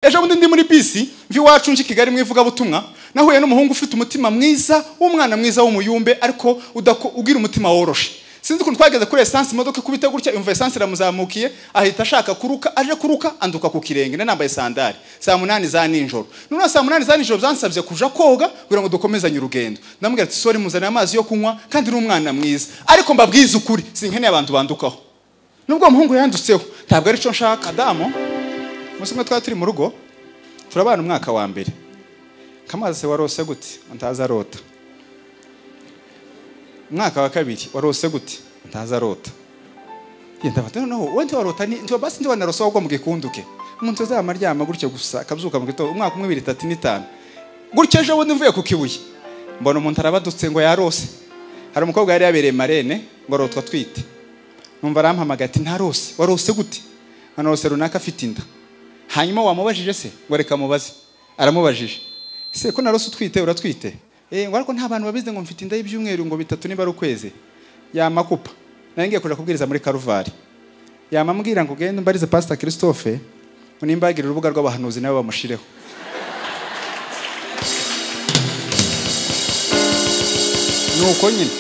Ejo bundi ndi muri bisi mvi wacu nje Kigali mu ivugabutumwa, nahuye n'umuhungu ufite umutima mwiza, w'umwana mwiza w'umuyumbe, ariko ugira umutima woroshe. Sinzi ukuntu twageze kuri essence, imodoka ikubita gutya, imva essence iramuzamukiye, ahita ashaka kuruka, aje kuruka anduka ku kirenge. Nambaye sandali saa 8 za nijoro. None saa 8 za nijoro byansabye kuja koga kugira ngo dukomezanye urugendo. Ndamubwira ati sorry, muzane amazi yo kunywa, kandi uri umwana mwiza, ariko mbabwiza ukuri sinkeneye abantu bandukaho. Nubwo umuhungu yandutseho ntabwo ari cyo nshaka. Adamu umunsi umwe twari turi mu rugo turabana umwaka wa mbere, kamaze warose gute? Ntaza arota. Umwaka wa kabiri warose gute? Ntaza arota. Yenda bati noneho wowe ntiwarota, ntiwa basi ntiwanarose ahubwo mu gikunduke. Umuntu azama aryama gutyo gusa akabyuka mu gitondo, umwaka umwe, 2, 3, 5 gutyo. Ejo bundi mvuye ku Kibuye mbona umuntu arabadutse ngo yarose. Hari umukobwa yari yabereye marene ngo arotwa twite. Numva arampamagaye ati ntarose. Warose gute? Narose runaka afite inda. Hanyuma wamubajije se? Ngo reka mubaze. Aramubajije, se ko narose utwite, uratwite? Ngo ariko nta bantu babize ngo mfite inda y'ibyumweru ngo 3 niba ari ukwezi. Yamakupa. Nari ngiye kuja kubwiriza muri Karuvari. Yamambwira ngo gende mbarize Pastor Christophe ngo nimbagira urubuga rw'abahanuzi nawe bamushireho. Nuko nyine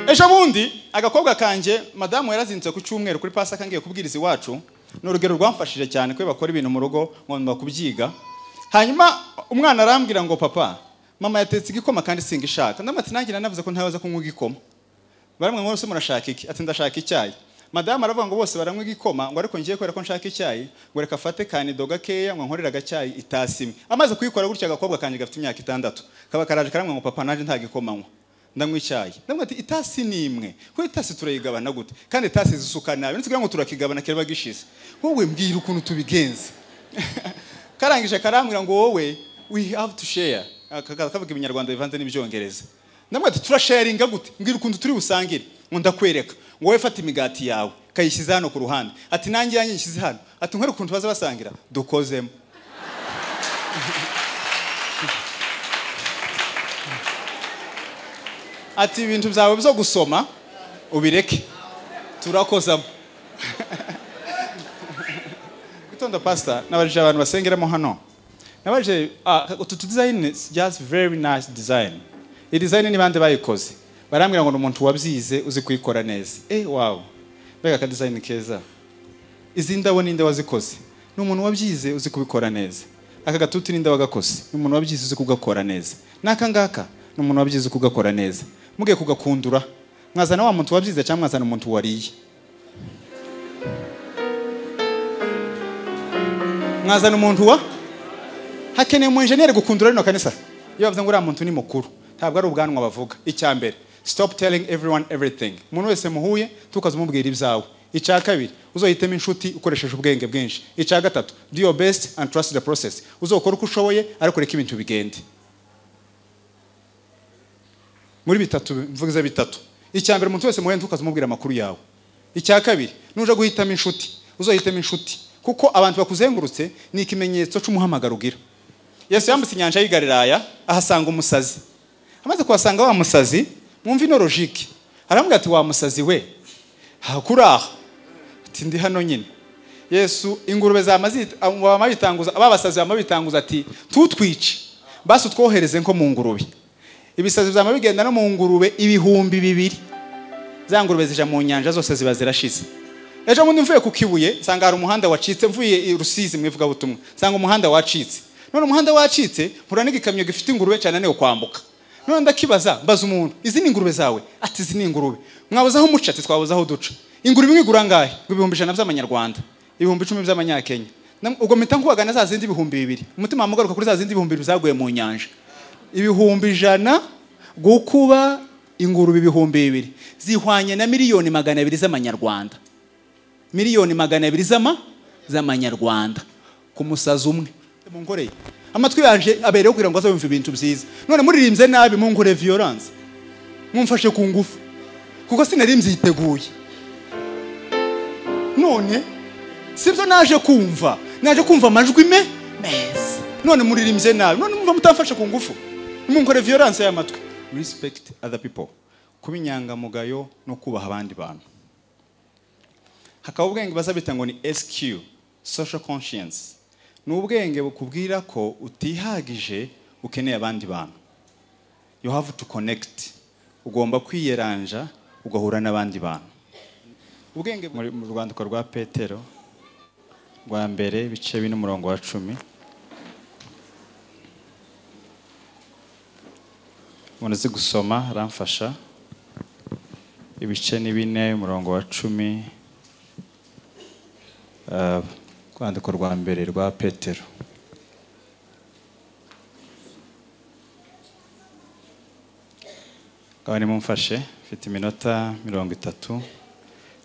ejo bundi agakobwa kanje madamu yarazinze ku cyumweru kuri Pasaka ngiye kubwiriza iwacu. Ni urugero rwamfashije cyane ko bakora ibintu mu rugo ngomba kubyiga. Hanyuma umwana arambwira ngo papa, mama yatetse igikoma kandi singishaka. Ndamati nanjye nanavuze ko ntabaza kunywa igikoma. Baramwe ngo se murashaka iki? Ati ndashaka icyayi. Madamu aravuga ngo bose baranywa igikoma, ngo ariko ngiye kubera ko nshaka icyayi, ngo reka afate kanido gakeya ngo nkorera agacyayi itasi imwe. Amaze kuyikora gutya agakobwa kanje gafite imyaka 6 kaba karaje karamwe ngo papa naje nta gikoma nywa, ndanywa icyayi. Ndamwe ati itasi ni imwe, ko itasi turayigabana gute? Kandi itasi zisuka nabi, nitugira ngo turakigabana kiraba gishize. Wowe mbwira ukuntu tubigenza. Karangije karambwira ngo wowe we have to share. Kavuga ibinyarwanda bivanze n'ibyongereza. Ndamwe ati turasharinga gute? Mbwira ukuntu turi busangire. Ngo ndakwereka. Ngo wowe fata imigati yawe kayishyize hano ku ruhande. Ati nanjye yanjye nshyize hano. Ati nkore ukuntu baza basangira dukozemo. Ati ibintu byawe byo gusoma ubireke turakozamo. Gitondo pastor nabajije abantu basengeramo hano, nabajije utu design is just very nice design. I design ni bande bayikoze? Barambwira ngo ni umuntu wabyize uzi kuyikora neza. Wow, mbega ka design keza. Izi ndabo ninde wazikoze? Ni umuntu wabyize uzi kubikora neza. Aka gatuti ninde wagakoze? Ni umuntu wabyize uzi kugakora neza. Naka ngaka ni umuntu wabyize kugakora neza. Mugiye kugakundura mwazana wa muntu wabyize cyangwa mwazana umuntu wariye? Mwazana umuntu wa hakeneye mu engineer gukundura rino kanisa. Iyo bavuze ngo uriya muntu ni mukuru, ntabwo ari ubwanwa bavuga. Icya mbere, stop telling everyone everything. Umuntu wese muhuye tukaza umubwira ibyawe. Icya kabiri, uzohitemo inshuti ukoresheje ubwenge bwinshi. Icya gatatu, do your best and trust the process. Uzokora uko ushoboye ariko reka ibintu bigende. Muri bitatu mvuze bitatu. Icya mbere, umuntu wese muhuye tukaza umubwira amakuru yawe. Icya kabiri, nuja guhitamo inshuti, uzohitemo inshuti kuko abantu bakuzengurutse ni ikimenyetso cy'umuhamagaro ugira. Yesu yambutse inyanja y'i Galilaya ahasanga umusazi. Amaze kuhasanga wa musazi, mwumva ino logique. Aramubwira ati wa musazi we, hakuraha. Ati ndi hano nyine. Yesu ingurube zamabitanguza, ababasazi bamabitanguza ati tutwice, basi utwohereze nko mu ngurube. Ibisazi byamabigenda no mu ngurube 2000. Za ngurube zija mu nyanja zose ziba zirashize. Ejo bundi mvuye ku Kibuye nsanga hari umuhanda wacitse, mvuye i Rusizi mu ivugabutumwa nsanga umuhanda wacitse. None umuhanda wacitse mpura n'igikamyo gifite ingurube cyane niyo kwambuka. None ndakibaza mbaza umuntu, izi ni ingurube zawe? Ati izi ni ingurube. Mwabuze aho muca? Ati twabuze aho duca. Ingurube imwe igura angahe? Ngo 100,000 by'amanyarwanda, 10,000 by'amanyakenya. Ubwo mpita nkubagana za zindi 2000. Umutima wamugaruka kuri za zindi 2000 zaguye mu nyanja. 100,000 gukuba ingurube 2000 zihwanye na 200,000,000 z'amanyarwanda. 200,000,000 z'amanyarwanda ku musazi umwe. Munkoreye amatwi yanje abereho kugira ngo azabumve ibintu byiza. None muririmbye nabi munkore violence, mumfashe ku ngufu kuko sinari mbyiteguye. None sibyo naje kumva, naje kumva amajwi me meza. None muririmbye nabi, none mumva mutamfashe ku ngufu, munkore violence y'amatwi. Respect other people, kuba inyangamugayo no kubaha abandi bantu. Hakaba ubwenge bazabita ngo ni SQ, social conscience. Ni ubwenge bukubwira ko utihagije, ukeneye abandi bantu. You have to connect. Ugomba kwiyeranja ugahura n'abandi bantu. Ubwenge mu rwandiko rwa Petero rwa mbere ibice 4 umurongo wa 10. Umuntu uzi gusoma aramfasha. Ibice ni 4 umurongo wa 10. Rwandiko rwa mbere rwa Petero. Kandi mumfashe, mfite iminota 30,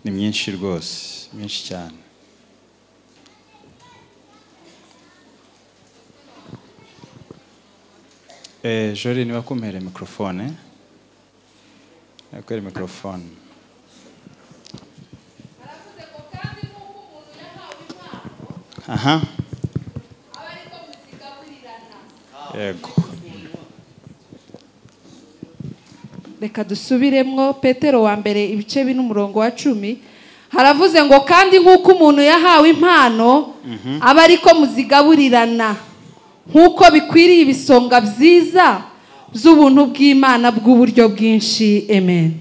ni myinshi rwose, myinshi cyane. Jori niba kumpere microphone. Nakwere microphone. Aha. Yego. Reka dusubiremwo Petero wa mbere ibice 4 umurongo wa 10. Haravuze ngo kandi nkuko umuntu yahawe impano aba ariko muzigaburirana nkuko bikwiriye ibisonga byiza z'ubuntu bw'Imana bw'uburyo bwinshi. Amen.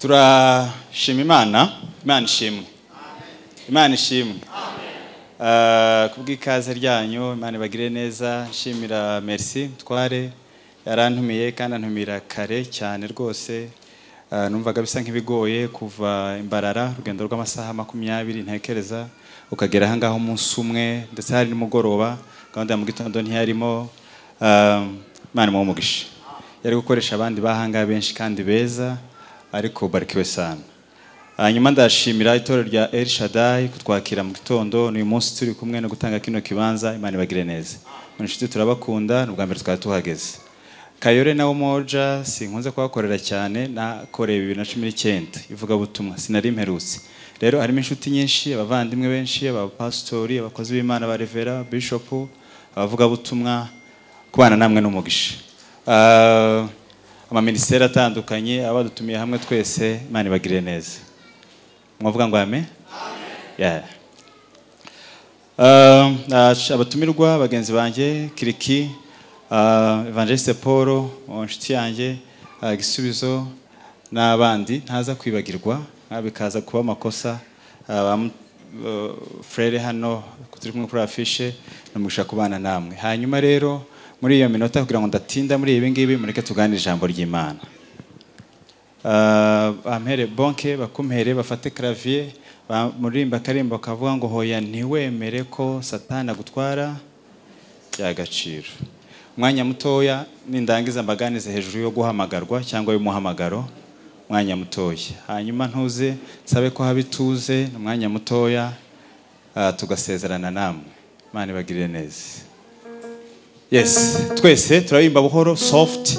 Turashima Imana. Imana ishimwe. Imana ishimwe. Kubw'ikaze ryanyu, Imana ibagire neza. Nshimira Merci Mutware yarantumiye kandi antumira kare cyane rwose. Numvaga bisa nk'ibigoye kuva Imbarara, urugendo rw'amasaha 20 ntekereza ukagera aha ngaho umunsi umwe, ndetse hari nimugoroba, gahunda ya mu gitondo ntiyarimo. Imana imuhe umugisha. Yari gukoresha abandi bahanga benshi kandi beza, ariko barikiwe sana. Hanyuma ndashimira itorero rya El Shaddai kutwakira mu gitondo n'uyu munsi turi kumwe no gutanga kino kibanza. Imana ibagire neza. Mu nshuti turabakunda, n'ubwa mbere twari tuhageze. Kayore na Umoja sinkunze kuhakorera cyane, nakoreye 2019 ivuga butumwa sinari mperutse. Rero harimo inshuti nyinshi, abavandimwe benshi, abapastori, abakozi b'Imana, ba revera, bishop, abavuga butumwa, kubana namwe n'umugisha. Ama ministeri atandukanye abadutumiye hamwe twese, Imana ibagire neza. Mwavuga ngo amen? Yeah. Abatumirwa bagenzi banjye Kiriki, Evangeliste Paul, inshuti yanjye, Gisubizo n'abandi ntaza kwibagirwa, bikaza kuba amakosa. Frere hano turi kumwe kuri affiche, n'umugisha kubana namwe. Hanyuma rero muri iyo minota kugira ngo ndatinda muri ibi ngibi, mureke tuganire ijambo ry'Imana. Bampere bonke, bakumpere, bafate clavier, murimba karimbo kavuga ngo hoya ntiwemere ko Satana gutwara by'agaciro. Umwanya mutoya nindangiza mbaganize hejuru yo guhamagarwa cyangwa y'umuhamagaro, umwanya mutoya. Hanyuma ntuze sabe ko habituze umwanya mutoya, tugasezerana namwe. Imana ibagirire neza. Yes, twese turabimba buhoro, soft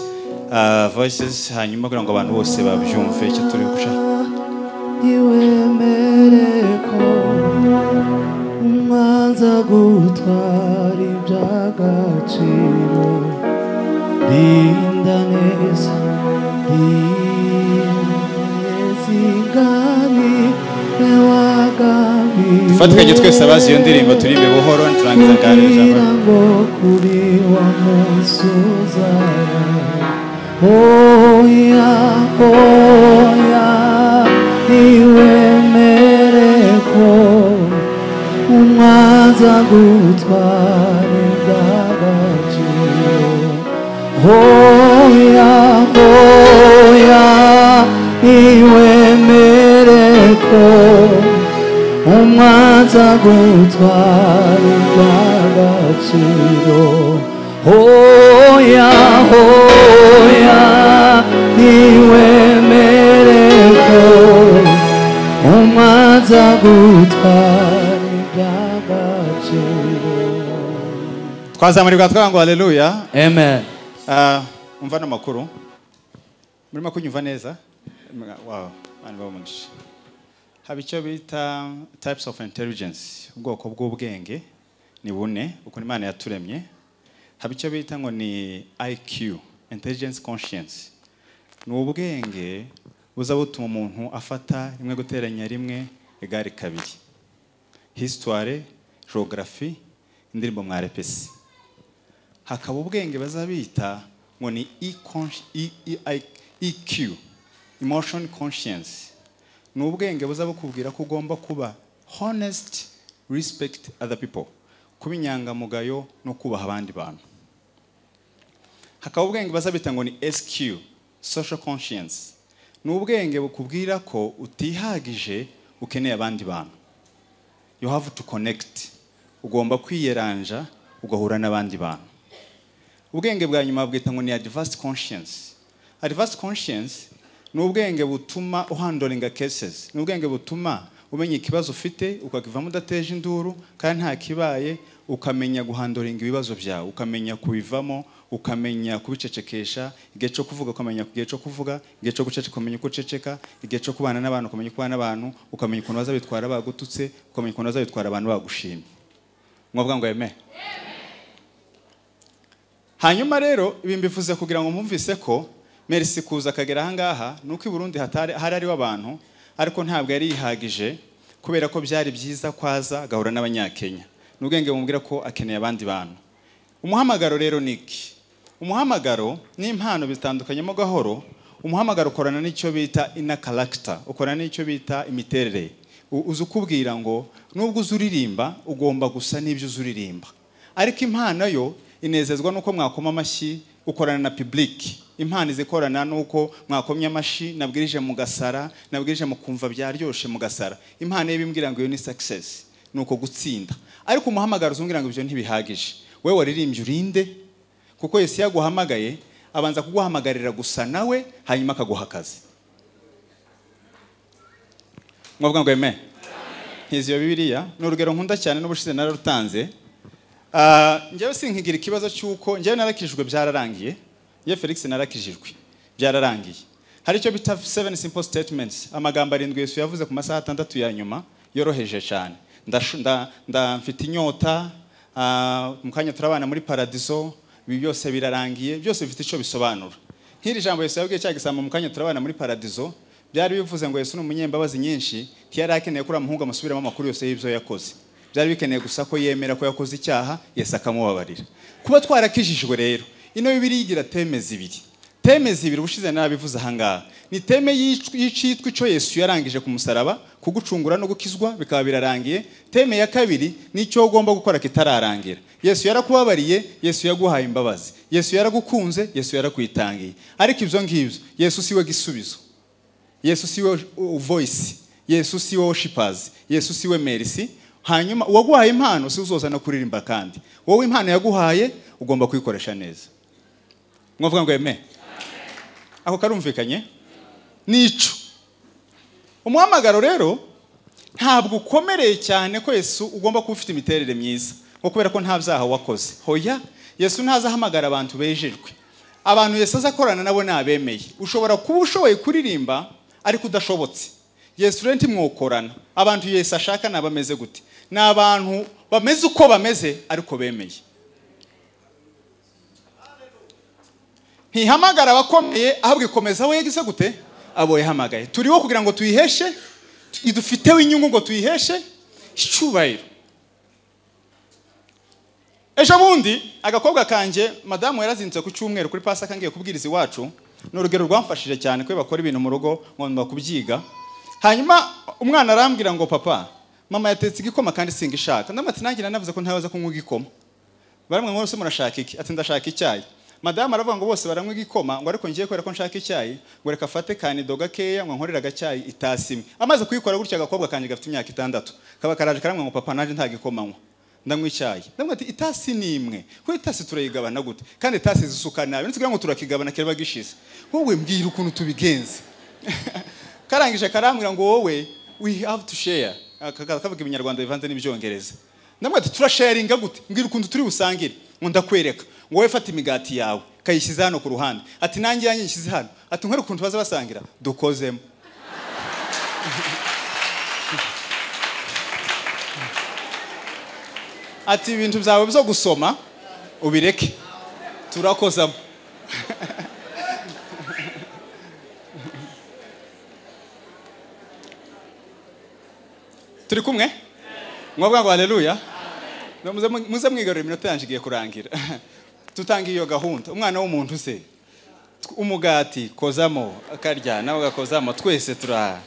voices, hanyuma kugira ngo abantu bose babyumve icyo turi guca. Ntiwemere ko umwanza gutwara iby'agaciro, rinda neza, rinezigane wagambiriwe. Dufatikanye twese abazi iyo ndirimbo turimbe buhoro turangiza nganira ijambo. Kugira ngo kuri wa munsi uzaba. Oya, oya, ntiwemere ko umwanza gutwara iby'agaciro. Oya, oya, ntiwemere ko umwanza gutwara iby'agaciro. Oya, oya, ntiwemere ko umwanza gutwara iby'agaciro. Twazamurirwa twavuga ngo haleluya. Amen. Umva n'amakuru. Murimo kunyumva neza? Wow, Imana ibahe umugisha. Haba icyo bita types of intelligence, ubwoko bw'ubwenge ni bune uko Imana yaturemye. Haba icyo bita ngo ni IQ, intelligence conscience. Ni ubwenge buza butuma umuntu afata 1 guteranya 1 égale 2. Histoire, geography, indirimbo mwa repesi. Hakaba ubwenge bazabita ngo ni EQ, emotion conscience. Ni ubwenge buza bukubwira ko ugomba kuba honest, respect other people, kuba inyangamugayo no kubaha abandi bantu. Hakaba ubwenge bazabita ngo ni SQ, social conscience. Ni ubwenge bukubwira ko utihagije, ukeneye abandi bantu. You have to connect. Ugomba kwiyeranja ugahura n'abandi bantu. Ubwenge bwa nyuma bwita ngo ni advanced conscience. Advanced conscience ni ubwenge butuma uhandlinga cases. Ni ubwenge butuma umenya ikibazo ufite ukakivamo udateje induru kandi nta kibaye, ukamenya guhandlinga ibibazo byawe, ukamenya kubivamo, ukamenya kubicecekesha, igihe cyo kuvuga ukamenya igihe cyo kuvuga, igihe cyo guceceka ukamenya uko uceceka, igihe cyo kubana n'abantu ukamenya kubana n'abantu, ukamenya ukuntu bazabitwara bagututse, ukamenya ukuntu bazabitwara abantu bagushimye. Mwavuga ngo amen. Hanyuma rero ibi mbivuze kugira ngo mwumvise ko Merci kuza akagera ahangaha nuko i Burundi hatari hari ari abantu, ariko ntabwo yari yihagije kubera ko byari byiza kwaza gahura n'abanyakenya. Nubwenge bumubwira ko akeneye abandi bantu. Umuhamagaro rero niki? Umuhamagaro n'impano bitandukanyemo gahoro. Umuhamagaro ukorana n'icyo bita inner character, ukorana n'icyo bita imiterere. Uzi ukubwira ngo nubwo uzuririmba ugomba gusa n'ibyo uzuririmba. Ariko impano yo inezezwa nuko mwakoma amashyi, ukorana na public. Impano izikorana nuko mwakomye amashi, nabwirije mu gasara, nabwirije mu kumva byaryoshe mu gasara. Impano yebimbwira ngo iyo ni success, nuko gutsinda. Ariko umuhamagaro uzungira ngo ibyo ntibihagije. Wewe waririmbye urinde, kuko Yesu yaguhamagaye abanza kuguhamagarira gusa nawe, hanyuma akaguha akazi. Mwavuga ngo amen. Ntiziyo Bibiliya ni urugero nkunda cyane n'ubushize nararutanze. Njyewe sinkigira ikibazo cy'uko njyewe narakijijwe byararangiye. Ye Felix narakijijwe byararangiye. Hari icyo bita 7 simple statements, amagambo 7 Yesu yavuze ku masaha 6 ya nyuma yoroheje cyane. Mfite inyota, mu kanya turabana muri paradiso, ibi byose birarangiye, byose bifite icyo bisobanura. Nk'iri jambo Yesu yabwiye cya gisambo mu kanya turabana muri paradiso, byari bivuze ngo Yesu ni umunyembabazi nyinshi, ntiyari akeneye ko uramuhunga amusubiramo amakuru yose y'ibyo yakoze. Byari bikeneye gusa ko yemera ko yakoze icyaha, Yesu akamubabarira. Kuba twarakijijwe rero, ino Bibiliya igira teme zibiri. Teme zibiri ubushize narabivuze ahangaha. Ni teme y'icitwa ico Yesu yarangije ku musaraba, kugucungura no gukizwa bikaba birarangiye. Teme ya kabiri ni icyo ugomba gukora kitararangira. Yesu yarakubabariye, Yesu yaguhaye imbabazi, Yesu yaragukunze, Yesu yarakwitangiye. Ariko ibyo ngibyo, Yesu siwe gisubizo. Yesu siwe voice, Yesu siwe worshipers, Yesu siwe mercy. Hanyuma uwaguhaye impano si uzozana kuririmba kandi. Wowe impano yaguhaye ugomba kuyikoresha neza. Mwavuga ngo amen. Ako karumvikanye? Nico. Umuhamagaro rero ntabwo ukomereye cyane ko Yesu ugomba kuba ufite imiterere myiza, ngo kubera ko nta byaha wakoze. Hoya, Yesu ntazahamagara abantu bejejwe. Abantu Yesu azakorana nabo nabemeye. Ushobora kuba ushoboye kuririmba ariko udashobotse. Yesu rero ntimwokorana. Abantu Yesu ashaka nabameze gute? Ni abantu bameze uko bameze ariko bemeye. Ntihamagara abakomeye ahubwo ikomeza we yagize gute? Abo yahamagaye. Turiho kugira ngo tuyiheshe, idufiteho inyungu ngo tuyiheshe icyubahiro. Ejo bundi agakobwa kanje madamu yarazinze ku cyumweru kuri Pasaka ngiye kubwiriza iwacu. Ni urugero rwamfashije cyane ko bakora ibintu mu rugo ngomba kubyiga. Hanyuma umwana arambwira ngo papa, mama yatetse igikoma kandi singishaka. Ndamati nanjye nanavuze ko ntabaza kunywa igikoma. Baramwe ngo se murashaka iki? Ati ndashaka icyayi. Madamu aravuga ngo bose baranywa igikoma, ngo ariko ngiye kubera ko nshaka icyayi, ngo reka afate kanido gakeya ngo nkorera agacyayi itasi imwe. Amaze kuyikora gutya agakobwa kanje gafite imyaka 6. Kaba karaje karamwe ngo papa naje nta gikoma nywa, ndanywa icyayi. Ndamwe ati itasi ni imwe, ko itasi turayigabana gute? Kandi itasi zisuka nabi, nitugira ngo turakigabana kireba gishize. Wowe mbwira ukuntu tubigenze. Karangije karambwira ngo wowe we have to share. Kavuga ibinyarwanda bivanze n'ibyongereza. Ndamwe ati turasharinga gute? Mbwira ukuntu turi busangire. Ngo ndakwereka. Ngo wowe fata imigati yawe kayishyize hano ku ruhande. Ati nanjye yanjye nshyize hano. Ati nkore ukuntu baza basangira dukozemo. Ati ibintu byawe byo gusoma ubireke turakozamo. Turi kumwe? Mwavuga ngo haleluya. Muze mwigarurira, iminota yanjye igiye kurangira. Tutanga iyo gahunda. Umwana w'umuntu se, umugati kozamo akarya nawe gakozamo, twese turaha.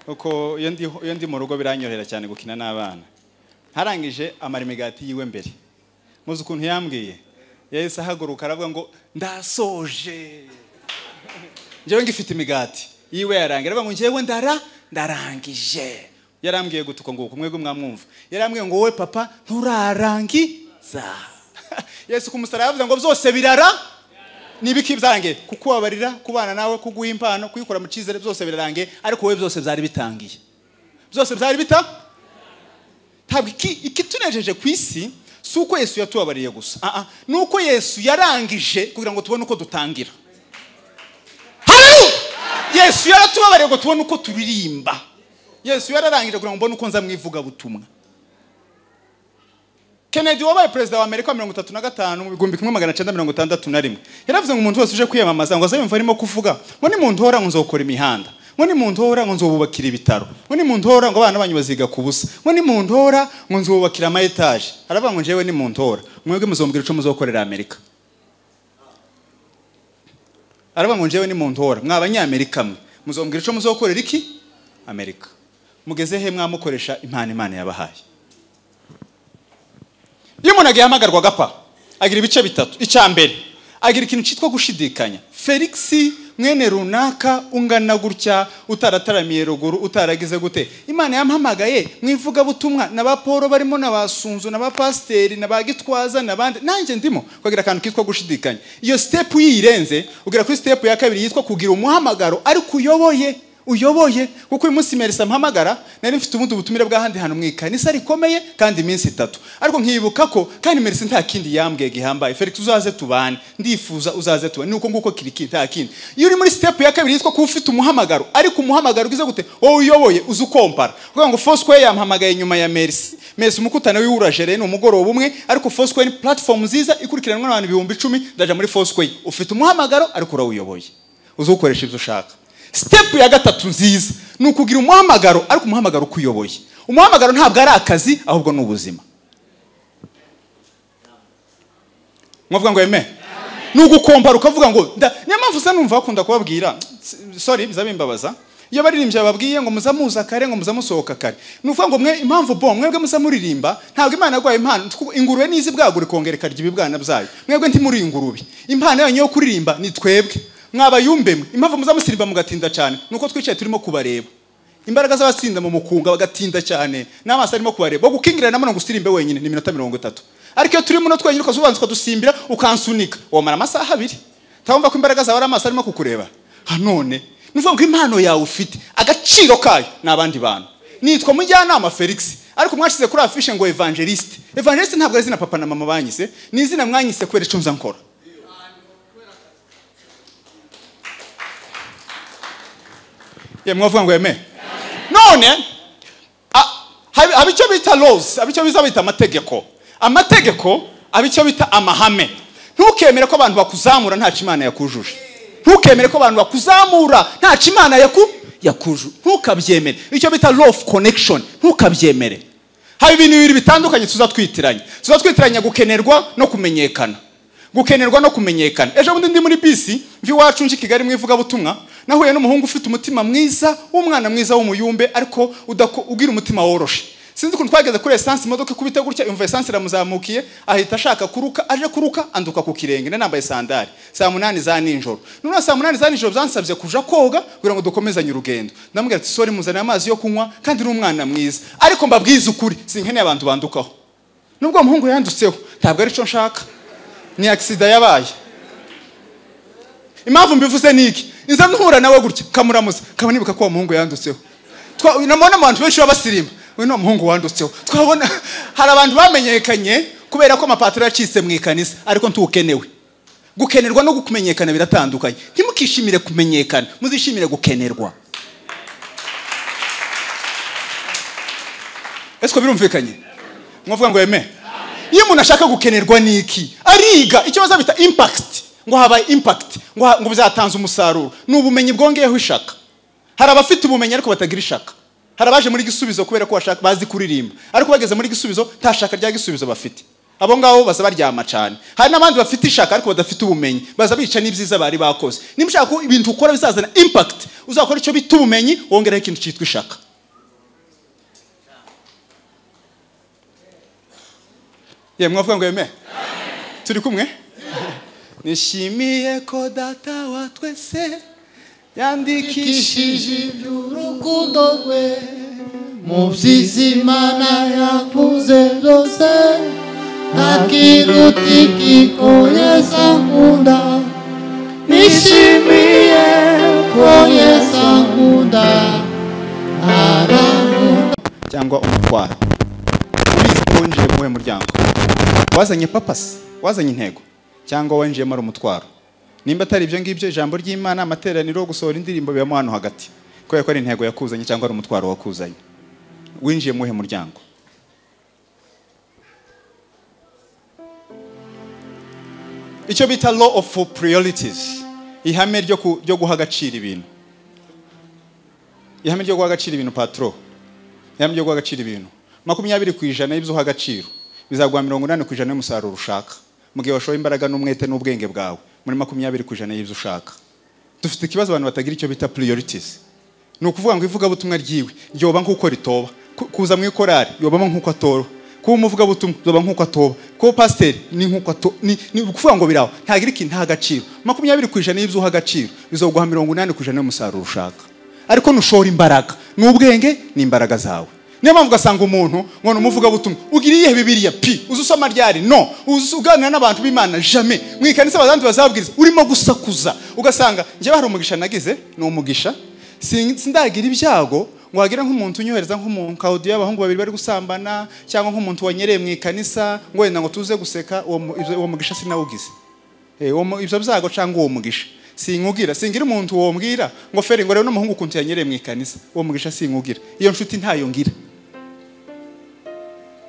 Uko iyo ndi mu rugo biranyorohera cyane gukina n'abana. Harangije amara imigati yiwe mbere. Muzi ukuntu yambwiye? Yahise ahaguruka aravuga ngo ndasoje. Njyewe ngifite imigati yiwe yarangira, aravuga ngo njyewe ndarangije. Yarambwiye gutuka ngo kumwego mwamwumva. Yarambwiye ngo wowe papa nturarangiza. Yesu ku musaraba yavuze ngo byose birara. Nibiki byarangiye? Kukubabarira, kubana nawe, kuguha impano, kuyikora mu cyizere, byose birarangiye, ariko wowe byose byari bitangiye. Byose byari bita? Ntabwo ikitunejeje ku isi si uko Yesu yatubabariye gusa. Nuko Yesu yarangije kugira ngo tubone uko dutangira. Haleluya! Yesu yaratubabariye ngo tubone uko turirimba. Yesu yararangije kugira ngo mbone uko nza mwivuga butumwa. Kennedy wabaye perezida wa Amerika 35 mu 1961 yaravuze ngo umuntu wese uje kwiyamamaza ngo azayumva arimo kuvuga ngo ni muntu hora ngo nzokora imihanda, ngo ni muntu hora ngo nzobubakira ibitaro, ngo ni muntu hora ngo abana banyu baziga kubusa, ngo ni muntu hora ngo nzobubakira ama etage. Aravuga ngo njyewe ni muntu hora, mwebwe muzombwira ico muzokorera Amerika. Aravuga ngo njyewe ni muntu hora, mwa abanyamerika mwe muzombwira ico muzokorera iki Amerika. Mugeze he mwamukoresha impano Imana yabahaye? Iyo umuntu agihamagarwa agapfa agira ibice bitatu. Icya mbere agira ikintu cyitwa gushidikanya. Felix mwene runaka ungana gutya, utarataramiye ruguru, utaragize gute, Imana yampamagaye mwivuga butumwa na ba Paul barimo na ba Sunzu na ba pasiteri na ba Gitwaza n'abandi, nanjye ndimo. Ukagira akantu kitwa gushidikanya. Iyo step yirenze ugera kuri step ya kabiri yitwa kugira umuhamagaro ariko uyoboye. Kuko uyu munsi Merisa mpamagara nari mfite ubundi butumire bw'ahandi hantu mu ikanisa rikomeye kandi iminsi 3, ariko nkibuka ko kandi Merisa nta kindi yambwiye gihambaye. Felix uzaze tubane, ndifuza uzaze tubane, nuko nguko kiriki nta kindi. Iyo uri muri step ya kabiri yitwa kuba ufite umuhamagaro ariko umuhamagaro ugize gute, wowe uyoboye uzi ukompara. Kuvuga ngo Foursquare yampamagaye nyuma ya Merisi, Merisi umukutano wiwurajere ni umugoroba umwe, ariko Foursquare ni platform nziza ikurikiranwa n'abantu 10,000. Ndaja muri Foursquare. Ufite umuhamagaro ariko urawuyoboye, uzi ukoresha ibyo ushaka. Step ya gatatu nziza ni ukugira umuhamagaro ariko umuhamagaro ukuyoboye. Umuhamagaro ntabwo ari akazi ahubwo ni ubuzima. Mwavuga ngo amen. Ni ugukompara ukavuga ngo niyo mpamvu usa numva bakunda kubabwira, sorry bizabimbabaza, iyo baririmbye bababwiye ngo muzamuza kare ngo muzamusohoka kare. Ni ukuvuga ngo mwe impamvu bon mwebwe muzamuririmba ntabwo Imana yaguhaye impano. Ingurube nizi bwagura ikongera ikarya ibibwana byayo. Mwebwe ntimuri ingurube. Impano yanyu yo kuririmba ni twebwe. Mwabayumbe mwe impamvu muzamusirimba mugatinda cyane nuko twicaye turimo kubareba. Imbaraga z'abatsinda mu mukunga bagatinda cyane n'amaso arimo kubareba. Bo gukingira namwe ngo usirimbe wenyine ni iminota 30. Ariko iyo turimo no twenyine ukazubanza ukadusimbira ukansunika wamara amasaha 2. Tawumva ko imbaraga zawe ari amaso arimo kukureba. None nuvuga ngo impano yawe ufite agaciro kayo n'abandi bantu. Nitwa mujyanama Felix ariko mwashize kuri afishe ngo evangeliste. Evangeliste ntabwo ari izina papa na mama banyise, ni izina mwanyise kubera ico nza nkora. Ye mwavuga ngo amen. None abicho bita laws, abicho bita amategeko. Amategeko abicho bita amahame. Ntukemere ko abantu bakuzamura nta Imana yakujuje. Ntukemere ko abantu bakuzamura nta Imana yakujuje. Ntukabyemere. Icyo bita law of connection, ntukabyemere. Hari ibintu bibiri bitandukanye tuzatwitiranya. Tuzatwitiranya gukenerwa no kumenyekana. Gukenerwa no kumenyekana. Ejo bundi ndi muri bisi mvi wacu nje Kigali mwivuga butumwa, nahuye n'umuhungu ufite umutima mwiza, w'umwana mwiza w'umuyumbe ariko ugira umutima woroshe. Sinzi ukuntu twageze kuri essence imodoka ikubita gutya, yumva essence iramuzamukiye, ahita ashaka kuruka, aje kuruka anduka ku kirenge. Nari nambaye sandali saa 8 za nijoro. None saa 8 za nijoro byansabye kuja koga kugira ngo dukomezanye urugendo. Ndamubwira ati sorry muzane amazi yo kunywa kandi uri umwana mwiza, ariko mbabwize ukuri sinkeneye abantu bandukaho. Nubwo umuhungu yandutseho ntabwo ari cyo nshaka, ni accident yabaye. Impamvu mbivuze niki, inza ntura nawe gutya kamuramuza kaba nibuka ko umuhungu yandutseho. Namubona abantu benshi babasirimba, we no muhungu wandutseho. Twabona hari abantu bamenyekanye kubera ko amapataro yacitse mu ikanisa, ariko ntukenewe. Gukenerwa no kumenyekana biratandukanye. Ntimukishimire kumenyekana, muzishimire gukenerwa. Ese birumvikanye? Mwavuga ngo amen. Iyo umuntu ashaka gukenerwa niki, ariga icyo bazabita impact, ngo habaye impact, ngo bizatanze umusaruro. Ni ubumenyi bwongeyeho ishaka. Hari abafite ubumenyi ariko batagira ishaka. Hari abaje muri Gisubizo kubera ko bashaka bazi kuririmba, ariko bageze muri Gisubizo nta shaka rya Gisubizo bafite. Abo ngabo baza baryama cyane. Hari n'abandi bafite ishaka ariko badafite ubumenyi, baza bica n'ibyiza bari bakoze. Niba ushaka ko ibintu ukora bizazana impact, uzakora icyo bita ubumenyi, wongeraho ikintu cyitwa ishaka. Ye mwavuga ngo yeme? Turi kumwe? Nishimiye ko data wa twese yandikishije urukundo rwe mu by'Imana yavuze byose, ntakiruta ko Yesu ankunda. Nishimiye ko Yesu ankunda, arankunda. Cyangwa umutwaro ubizi ko winjiye mu muryango, wazanye papasi, wazanye intego, cyangwa winjiyemo ari umutwaro. Nimba atari ibyo ngibyo, ijambo ry'Imana, amateraniro, gusohora indirimbo bibamo hano hagati, kubera ko ari intego yakuzanye cyangwa ari umutwaro wakuzanye. Winjiye mu muryango. Icyo bita law of priorities, ihame ryo guha agaciro ibintu. Ihame ryo guha agaciro ibintu, patro. Ihame ryo guha agaciro ibintu. 20% y'ibyo uha agaciro bizaguha 80% y'umusaruro ushaka. Mu gihe washoye imbaraga n'umwete n'ubwenge bwawe muri 20% y'ibyo ushaka. Dufite ikibazo abantu batagira icyo bita priorities. Ni ukuvuga ngo ivugabutumwa ryiwe ryoba nk'uko ritoba, kuza mu ikorari yobamo nk'uko atora, kuba umuvugabutumwa yoba nk'uko atoba, kuba pasiteri ni nk'uko ato, ni ukuvuga ngo biraho ntagira ikintu nta gaciro. 20% y'ibyo uha agaciro bizoguha 80% y'umusaruro ushaka. Ariko nushora imbaraga n'ubwenge n'imbaraga zawe. Niyo mpamvu ugasanga umuntu ngo umuvugabutumwa ugira iyihe Bibiliya pi uzusoma ryari no uganira n'abantu b'Imana jamais mu ikanisa abandi bazabwiriza urimo gusakuza. Ugasanga njye hari umugisha nagize, ni umugisha sindagira ibyago ngo wagira nk'umuntu unyohereza nk'umuntu audio y'abahungu babiri bari gusambana, cyangwa nk'umuntu wanyereye mu ikanisa ngo wenda ngo tuze guseka. Uwo mugisha sinawugize. Ibyo byago cyangwa uwo mugisha sinkugira. Singira umuntu wombwira ngo feri ngo rero n'umuhungu ukuntu yanyereye mu ikanisa, uwo mugisha sinkugira. Iyo nshuti ntayo ngira.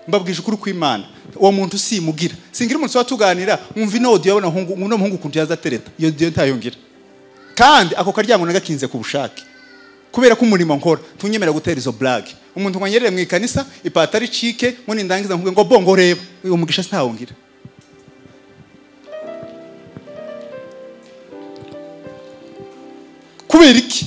Mbabwije ukuri kw'Imana, uwo muntu simugira. Singira umuntu watuganira mwumva ino audio y'abana hungu uno muhungu ukuntu yazatereta, iyo audio ntayo ngira. Kandi ako karyango nagakinze ku bushake, kubera ko umurimo nkora tunyemera gutera izo blague. Umuntu wanyereye mu ikanisa ipatari cike ngo nindangiza nkuge ngo bongo reba, uwo mugisha ntawo ngira. Kubera iki?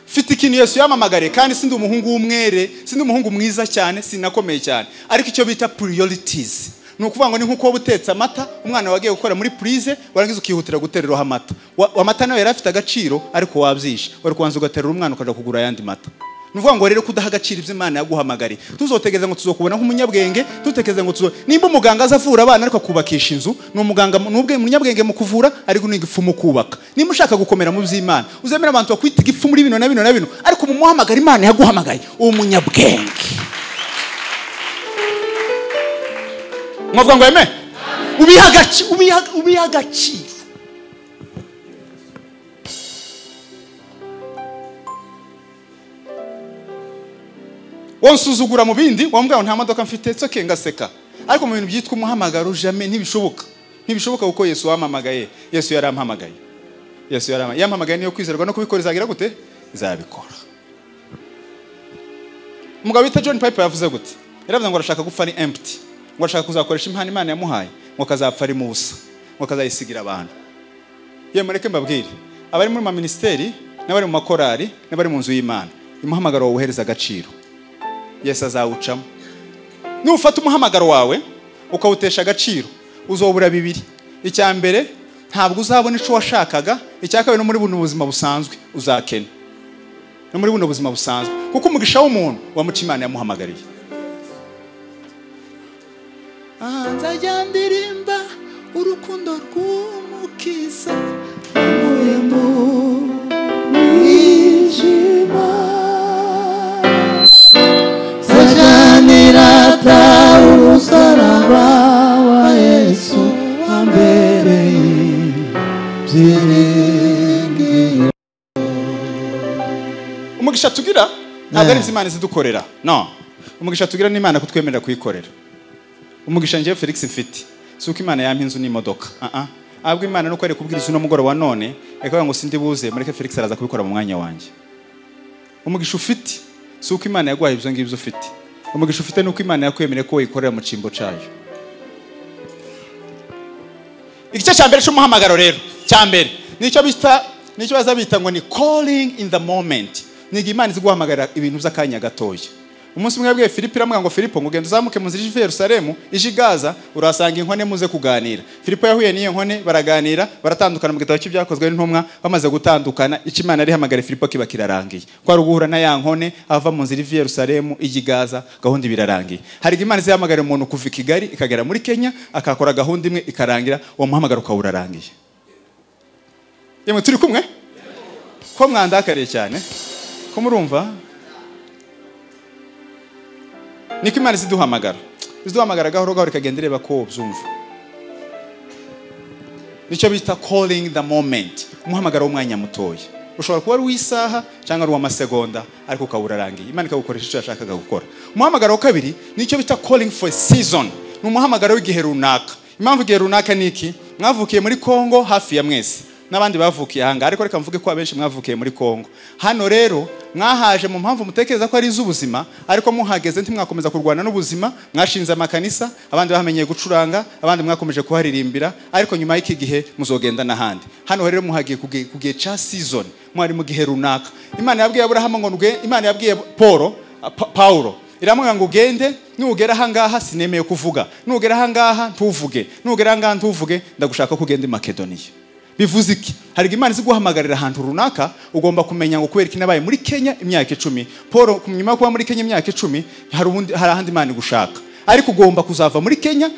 Mfite ikintu Yesu yamamagare, kandi sindi umuhungu w'umwere, sindi umuhungu mwiza cyane, sinakomeye cyane, ariko icyo bita priorities. Ni ukuvuga ngo ni nkuko utetse amata, umwana wagiye gukora muri prise, warangiza ukihutira gutereraho amata. Amata nayo yari afite agaciro, ariko wabyishe wari kubanza ugaterera umwana ukaja kugura ayandi mata. Ni ukuvuga ngo rero kudaha agaciro ibyo Imana yaguhamagariye, tuzotegereza ngo tuzokubona nk'umunyabwenge, tutekereza ngo tuzo nimba umuganga azavura abana ariko akubakisha inzu, ni umuganga n'ubwe umunyabwenge mu kuvura, ariko ni igifu mu kubaka. Nimba ushaka gukomera mu by'Imana, uzemera abantu bakwita igifu muri bino na bino na bino, ariko mu muhamagara Imana yaguhamagaye uwo munyabwenge. Mwavuga ngo eme? Ubiha agaciro. Wonsuzugura mu bindi, wambwira nta modoka mfite, tsoke ngaseka. Ariko mu bintu byitwa umuhamagaro jamais ntibishoboka. Ntibishoboka kuko Yesu wamamagaye, Yesu yarampamagaye. Yesu yarampamagaye niyo kwizerwa no kubikora izagira gute? Izabikora. Umugabo bita John Piper yavuze gute? Yaravuze ngo arashaka gupfa ari empty. Ngo ashaka kuzakoresha impano Imana yamuhaye, ngo akazapfa ari mu busa, ngo akazayisigira abantu. Ye mureke mbabwire, abari muri ma ministeri, n'abari mu makorari, n'abari mu nzu y'Imana, umuhamagaro wohereza agaciro. Yesu azawucamo. Nufata umuhamagaro wawe ukawutesha agaciro, uzobura bibiri. Icya mbere, ntabwo uzabona ico washakaga. Icya kabiri, no muri buno buzima busanzwe uzakena. No muri buno buzima busanzwe, kuko umugisha w'umuntu wamuca Imana yamuhamagariye. Nzajya ndirimba urukundo rw'Umukiza Nkuye mu mwijima, nzajya nirata umusaraba wa Yesu wambereye ibyiringiro. Umugisha tugira ntabwo ari Imana izidukorera. No, umugisha tugira ni Imana kutwemerera kuyikorera. Umugisha njye Felix mfite suko Imana yampa inzu n'imodoka. Ahubwo Imana nuko ari kubwiriza uno mugoroba none ikavuga ngo sindi buze, mureke Felix araza kubikora mu mwanya wanjye. Umugisha ufite si uko Imana yaguhaye ibyo ngibyo ufite. Umugisha ufite ni uko Imana yakwemereye ko wayikorera mu cyimbo cyayo. Igice cya mbere cy'umuhamagaro rero, cya mbere nicyo bita, nicyo baza bita ngo ni calling in the moment. Ni igihe Imana iziguhamagarira ibintu by'akanya gatoya. Umunsi umwe yabwiye Filipo, iramubwira ngo Filipo, ngo ugende uzamuke mu nzira ije i Yerusalemu, ije i Gaza, urahasanga inkone muze kuganira. Filipo yahuye n'iyo nkone baraganira, baratandukana mu gitabo cy'ibyakozwe n'intumwa. Bamaze gutandukana, icyo Imana yari ihamagariye Filipo kiba kirarangiye. Ko ari uguhura na ya nkone ava mu nzira iva i Yerusalemu ijya i Gaza, gahunda ibirarangiye. Hari igihe Imana izihamagarira umuntu kuva i Kigali ikagera muri Kenya, akakora gahunda imwe ikarangira, uwo muhamagaro ukaba urarangiye. Yemwe turi kumwe? Ko mwandakariye cyane? Ko murumva? Niko Imana iziduhamagara. Iziduhamagara gahoro gahoro ikagenda ireba ko ubyumva. Nicyo bita calling the moment. Umuhamagaro w'umwanya mutoya. Ushobora kuba ari uw'isaha cyangwa ari uw'amasegonda, ariko ukaba urarangiye. Imana ikagukoresha icyo yashakaga gukora. Umuhamagaro wa kabiri nicyo bita calling for a season. Ni umuhamagaro w'igihe runaka. Impamvu igihe runaka ni iki? Mwavukiye muri Kongo hafi ya mwese, n'abandi bavukiye ahanga, ariko reka mvuge ko abenshi mwavukiye muri Kongo. Hano rero mwahaje mu mpamvu mutekereza ko ari iz'ubuzima, ariko muhageze ntimwakomeza kurwana n'ubuzima. Mwashinze amakanisa, abandi bahamenyeye gucuranga, abandi mwakomeje kuharirimbira, ariko nyuma y'iki gihe muzogenda n'ahandi. Hano rero muhagiye ku gihe ca season, mwari mu gihe runaka. Imana yabwiye Aburahamu ngo nuge, Imana yabwiye Paulo iramubwira ngo ugende, nugera ahangaha sinemeye kuvuga, nugera ahangaha ntuvuge, nugera ahangaha ntuvuge, ndagushaka ko ugenda i Makedoniya. Bivuze iki? Hari Imana iziguhamagarira ahantu runaka, ugomba kumenya ngo kubera iki nabaye muri Kenya imyaka 10. Paul nyuma yo kuba muri Kenya imyaka 10, hari ahandi Imana igushaka. Ariko ugomba kuzava muri Kenya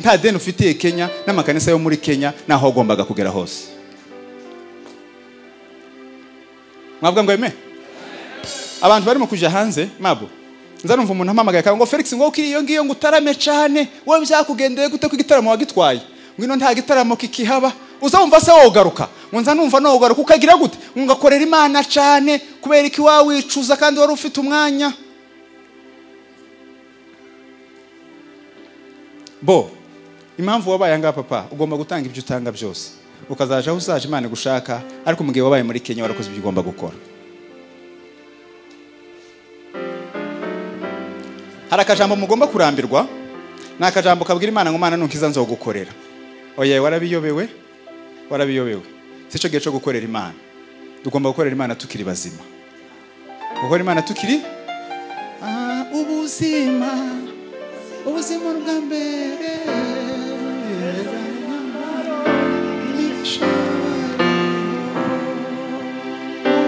nta deni ufitiye Kenya n'amakanisa yo muri Kenya naho ugombaga kugera hose. Mwavuga ngo amen? Abantu barimo kuja hanze mabo. Nza numva umuntu ampamagaye ngo Felix, ngo ukiri iyo ngiyo ngo utarame cyane, wowe byakugendeye gute ko igitaramo wagitwaye? Ngwino nta gitaramo kikihaba. Uzumva se wogaruka? Ngo nza numva nogaruka ukagira gute? Ngo ngakorera Imana cyane kubera iki wawicuza kandi wari ufite umwanya. Bo, impamvu wabaye anga papa, ugomba gutanga ibyo utanga byose. Ukazaja aho uzaje Imana gushaka, ariko mugihe wabaye muri Kenya warakoze ibyo ugomba gukora. Hari akajambo mugomba kurambirwa, ni akajambo kabwira Imana ngo Mana nunkiza nzogukorera. Oya, warabiyobewe? Warabiyobewe. Sico gihe cyo gukorera Imana. Tugomba gukorera Imana tukiri bazima. Gukorera Imana tukiri ubuzima, ubuzima bwa mbere.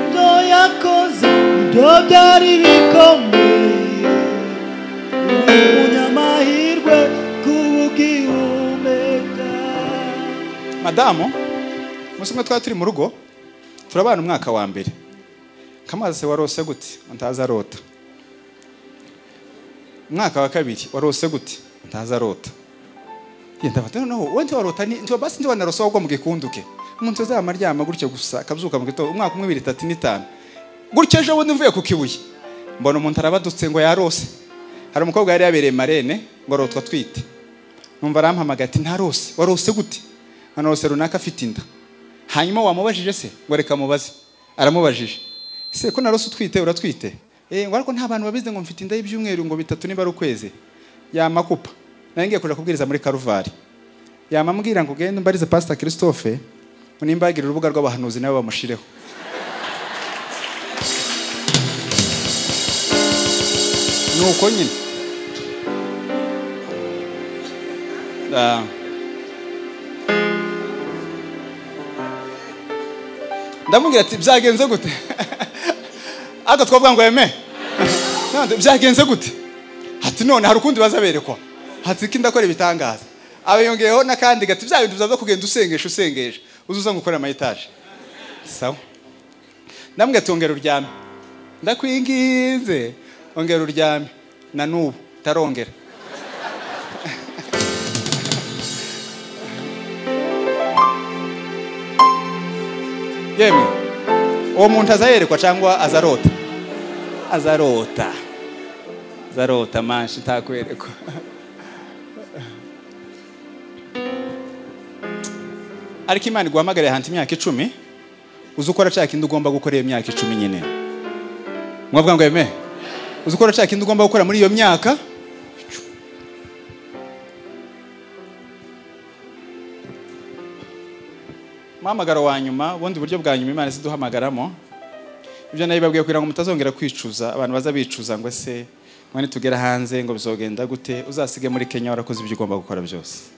Ibyo yakoze ibyo byari bikomeye, umunyamahirwe kubwihumeka. Madamu, umunsi umwe twari turi mu rugo, turabana umwaka wa mbere. Kamaze se warose gute? Ntaza arota. Umwaka wa kabiri warose gute? Ntaza arota. Yenda bati noneho wowe ntiwarota ni ntiwa basi ntiwanarose ahubwo mu gikunduke. Umuntu azama aryama gutyo gusa akabyuka mu gitondo umwaka umwe 2 3 5. Gutyo ejo bundi mvuye ku Kibuye. Mbona umuntu arabadutse ngo yarose. Hari umukobwa yari yabereye marene ngo arotwa twite. Numva arampamagaye ati ntarose, warose gute? Narose runaka afite inda. Hanyuma wamubajije se ngo reka mubaze. Aramubajije. Se ko narose utwite uratwite? Ngo ariko nta bantu babize ngo mfite inda y'ibyumweru ngo bitatu niba ari ukwezi. Yamakupa. Nari ngiye kuja kubwiriza muri Karuvari. Yamambwira ngo gende mbarize Pastor Christophe ngo nimba yagira urubuga rw'abahanuzi nawe bamushireho. Nuko nyine. Ndamubwira ati byagenze gute? Aka twavuga ngo amen. None byagenze gute? Ati none hari ukundi bazaberekwa. Ati ki ndakora ibitangaza. Abayongeyeho nakandi gati bya bintu byaza kugenda usengesha usengesha. Uzuza ngukora ama etage. Sawa. Ndamubwira ati ongera uryame. Ndakwinginze ongera uryame. Na nubu tarongera. Yemwe, uwo muntu azayerekwa cyangwa azarota? Azarota. Azarota manshi ntakwerekwa. Ariko Imana iguhamagariye ahantu imyaka 10, uzi ukora cya kindi ugomba gukora iyo myaka 10 nyine. Mwavuga ngo amen? Uzukora cya kindi ugomba gukora muri iyo myaka. Muhamagaro wa nyuma, ubundi buryo bwa nyuma Imana iziduhamagaramo, ibyo nabibabwiye kugira ngo mutazongera kwicuza. Abantu baza bicuza ngo ese mwene tugera hanze ngo bizogenda gute? Uzasige muri Kenya warakoze ibyo ugomba gukora byose.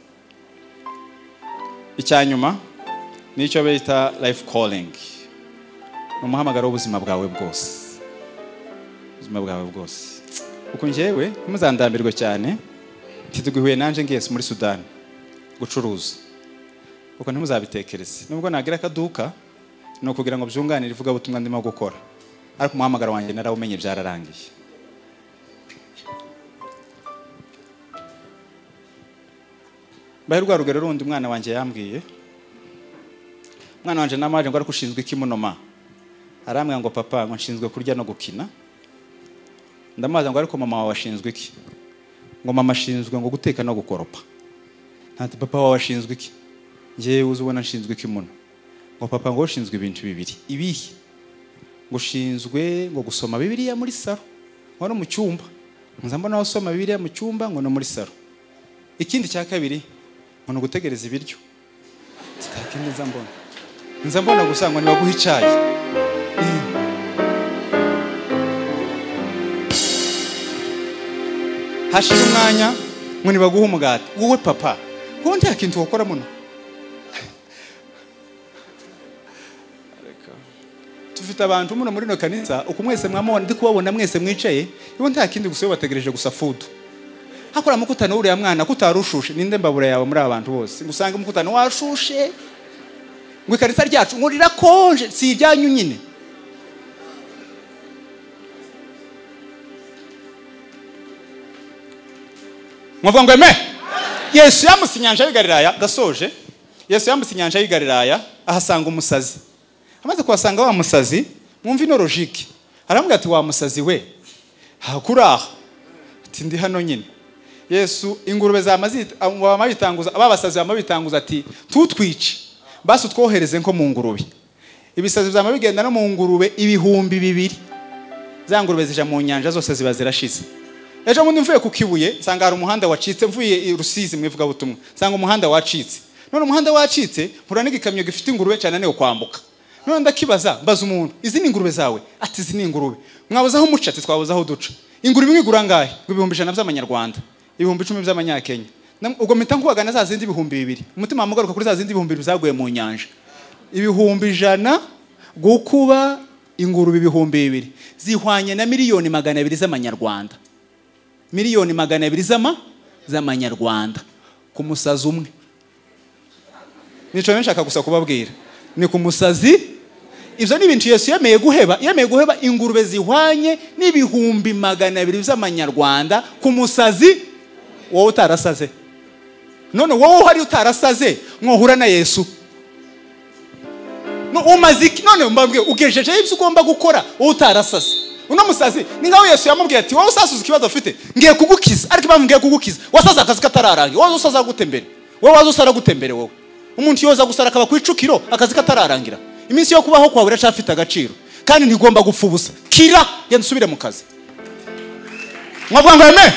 Icya nyuma nicyo bita life calling, ni umuhamagaro w'ubuzima bwawe bwose, ubuzima bwawe bwose. Uko njyewe ntimuzandambirwe cyane, ntituguhuye nanje ngiye muri Sudan gucuruza, kuko ntimuzabitekereze. Nubwo nagira akaduka ni ukugira ngo byunganire ivugabutumwa ndimo gukora, ariko umuhamagaro wanjye narawumenye byararangiye. Mbahe rwa rugero rundi umwana wanjye yambwiye. Umwana wanjye namaje ngo ariko ushinzwe iki munoma? Arambwira ngo papa ngo nshinzwe kurya no gukina. Ndamaza ngo ariko mama wawe ashinzwe iki? Ngo mama ashinzwe ngo guteka no gukoropa. Ntati papa wawe ashinzwe iki? Njyewe uzubona nshinzwe iki muno? Ngo papa ngo ushinzwe ibintu bibiri. Ibihe? Ngo ushinzwe ngo gusoma Bibiliya muri saro, ngo no mu cyumba. Nza mbona usoma Bibiliya mu cyumba ngo no muri saro. Ikindi cya kabiri ngo no gutegereza ibiryo. Sitakindi nza mbona. Nza mbona gusa ngo nibaguha icyayi. Hashira umwanya ngo nibaguha umugati. Wowe papa, wowe nta kintu wakora muno. Tufite abantu muno muri no kanisa, uko mwese mwamubona ndi kubabona mwese mwicaye, ibo nta kindi gusa bategereje gusa food. Hakora mukutano uriya mwana kutarushushe, ninde mbabura yawe muri abantu bose. Ngusanga mukutano washushe. Ngo ikanisa ryacu ngo rirakonje, si ibyanyu nyine. Mwavuga ngo eme? Yesu yambutse inyanja y'i Galilaya, gasoje. Yesu yambutse inyanja y'i Galilaya, ahasanga umusazi. Amaze kuhasanga wa musazi, mwumva ino logique. Aramubwira ati wa musazi we, hakuraha. Ati ndi hano nyine. Yesu ingurube zamabitanguza, ababasazi bamabitanguza ati tutwice, basi utwohereze nko mu ngurube. Ibisazi byamabigenda no mu ngurube 2000. Za ngurube zija mu nyanja zose ziba zirashize. Ejo bundi mvuye ku Kibuye nsanga hari umuhanda wacitse, mvuye i Rusizi mwivuga butumwa, nsanga umuhanda wacitse. None umuhanda wacitse mpura n'igikamyo gifite ingurube cyane niyo kwambuka. None ndakibaza, mbaza umuntu, izi ni ingurube zawe? Ati izi ni ingurube. Mwabuze aho muca? Ati twabuze aho duca. Ingurube imwe igura angahe? Ngo 100,000 by'amanyarwanda, 10,000 by'amanyakenya. Ubwo mpita nkubagana za zindi 2000. Umutima wamugaruka kuri za zindi 2000 zaguye mu nyanja. 100,000 gukuba ingurube 2000 zihwanye na 200,000,000 z'amanyarwanda. 200,000,000 z'amanyarwanda ku musazi umwe. Nico nshaka gusa kubabwira ni ku musazi. Ivyo ni ibintu Yesu yemeye guheba, yemeye guheba ingurube zihwanye n'200,000,000 z'amanyarwanda ku musazi. Wowe utarasaze, none wowe hari utarasaze mwohura na Yesu no umaze none mbabwiye ugejeje ibyo ugomba gukora wowe utarasaze. Uno musazi ni ngaho Yesu yamubwiye ati wowe usasuza ikibazo ufite ngiye kugukiza, ariko impamvu ngiye kugukiza wasaza akazi katararangiye. Wowe usaza gutembere, wowe waza usara gutembere, wowe umuntu yoza gusara akaba kwicukiro akazi katararangira. Iminsi yo kubaho kwawe iracafite agaciro kandi ntigomba gupfa ubusa. Kira genda usubire mu kazi. Mwavuga ngo amen.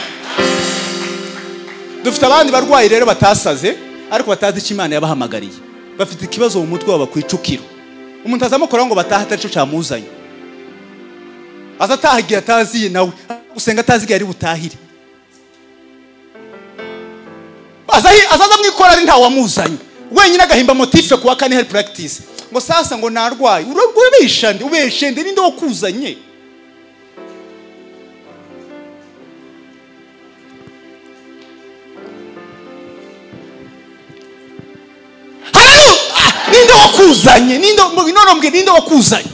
Dufite abandi barwayi rero batasaze ariko batazi icyo Imana yabahamagariye, bafite ikibazo mu mutwe wabo kwicukiro. Umuntu azamukora ngo bataha atari cyo cyamuzanye, azataha igihe ataziye nawe usenga atazi igihe ari butahire, azaza mwikora ari ntawamuzanye wenyine, agahimba motife kuwa kane health practice ngo sasa ngo narwaye. Urabesha ndi ubeshe ndi ninde wakuzanye? Ninde wakuzanye? Ninde none mbwe ninde wakuzanye?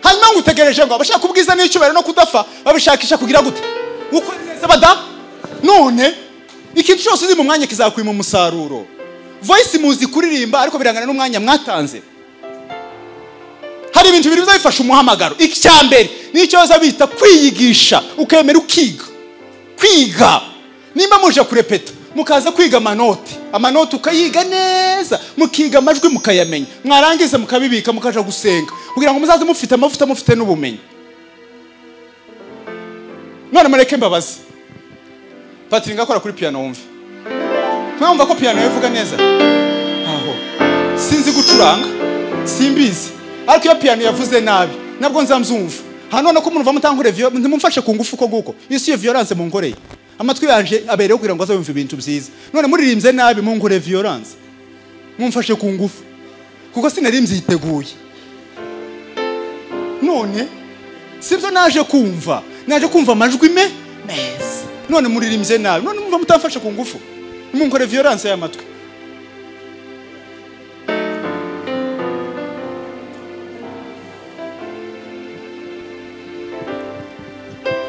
Hanyuma ngo utegereje ngo abashaka ubwiza n'icyubahiro no kudafa babishakisha kugira gute? Uko neza bada none ikintu cyose uzi mu mwanya kizakwima umusaruro. Voice muzi kuririmba ariko birangana n'umwanya mwatanze. Hari ibintu bibiri bizabifasha umuhamagaro. Icyambere nicyo baza bita kwiyigisha, ukemera ukiga. Kwiga. Nimba muje kurepeta, mukaza kwiga amanoti, amanoti ukayiga neza, mukiga amajwi mukayamenya, mwarangiza mukabibika mukaja gusenga kugira ngo muzaze mufite amavuta mufite n'ubumenyi. None mureke mbabazi. Patiri ngakora kuri piano wumve. Mwumva ko piano ivuga neza? Aho. Sinzi gucuranga, simbizi. Ariko iyo piano yavuze nabi, nabwo nzamzumva. Hano no ko umuntu vamutankure ntimumfashe ku ngufu ko guko. Isi iyo violence munkoreye. Amatwi yanje abereyo kugira ngo azumve ibintu byiza. None muririmbye nabi munkore violence. Mumfashe ku ngufu. Kuko sinari mbyiteguye. None sibyo naje kumva. Naje kumva amajwi me meza. None muririmbye nabi. None mumva mutamfashe ku ngufu. Munkore violence y'amatwi.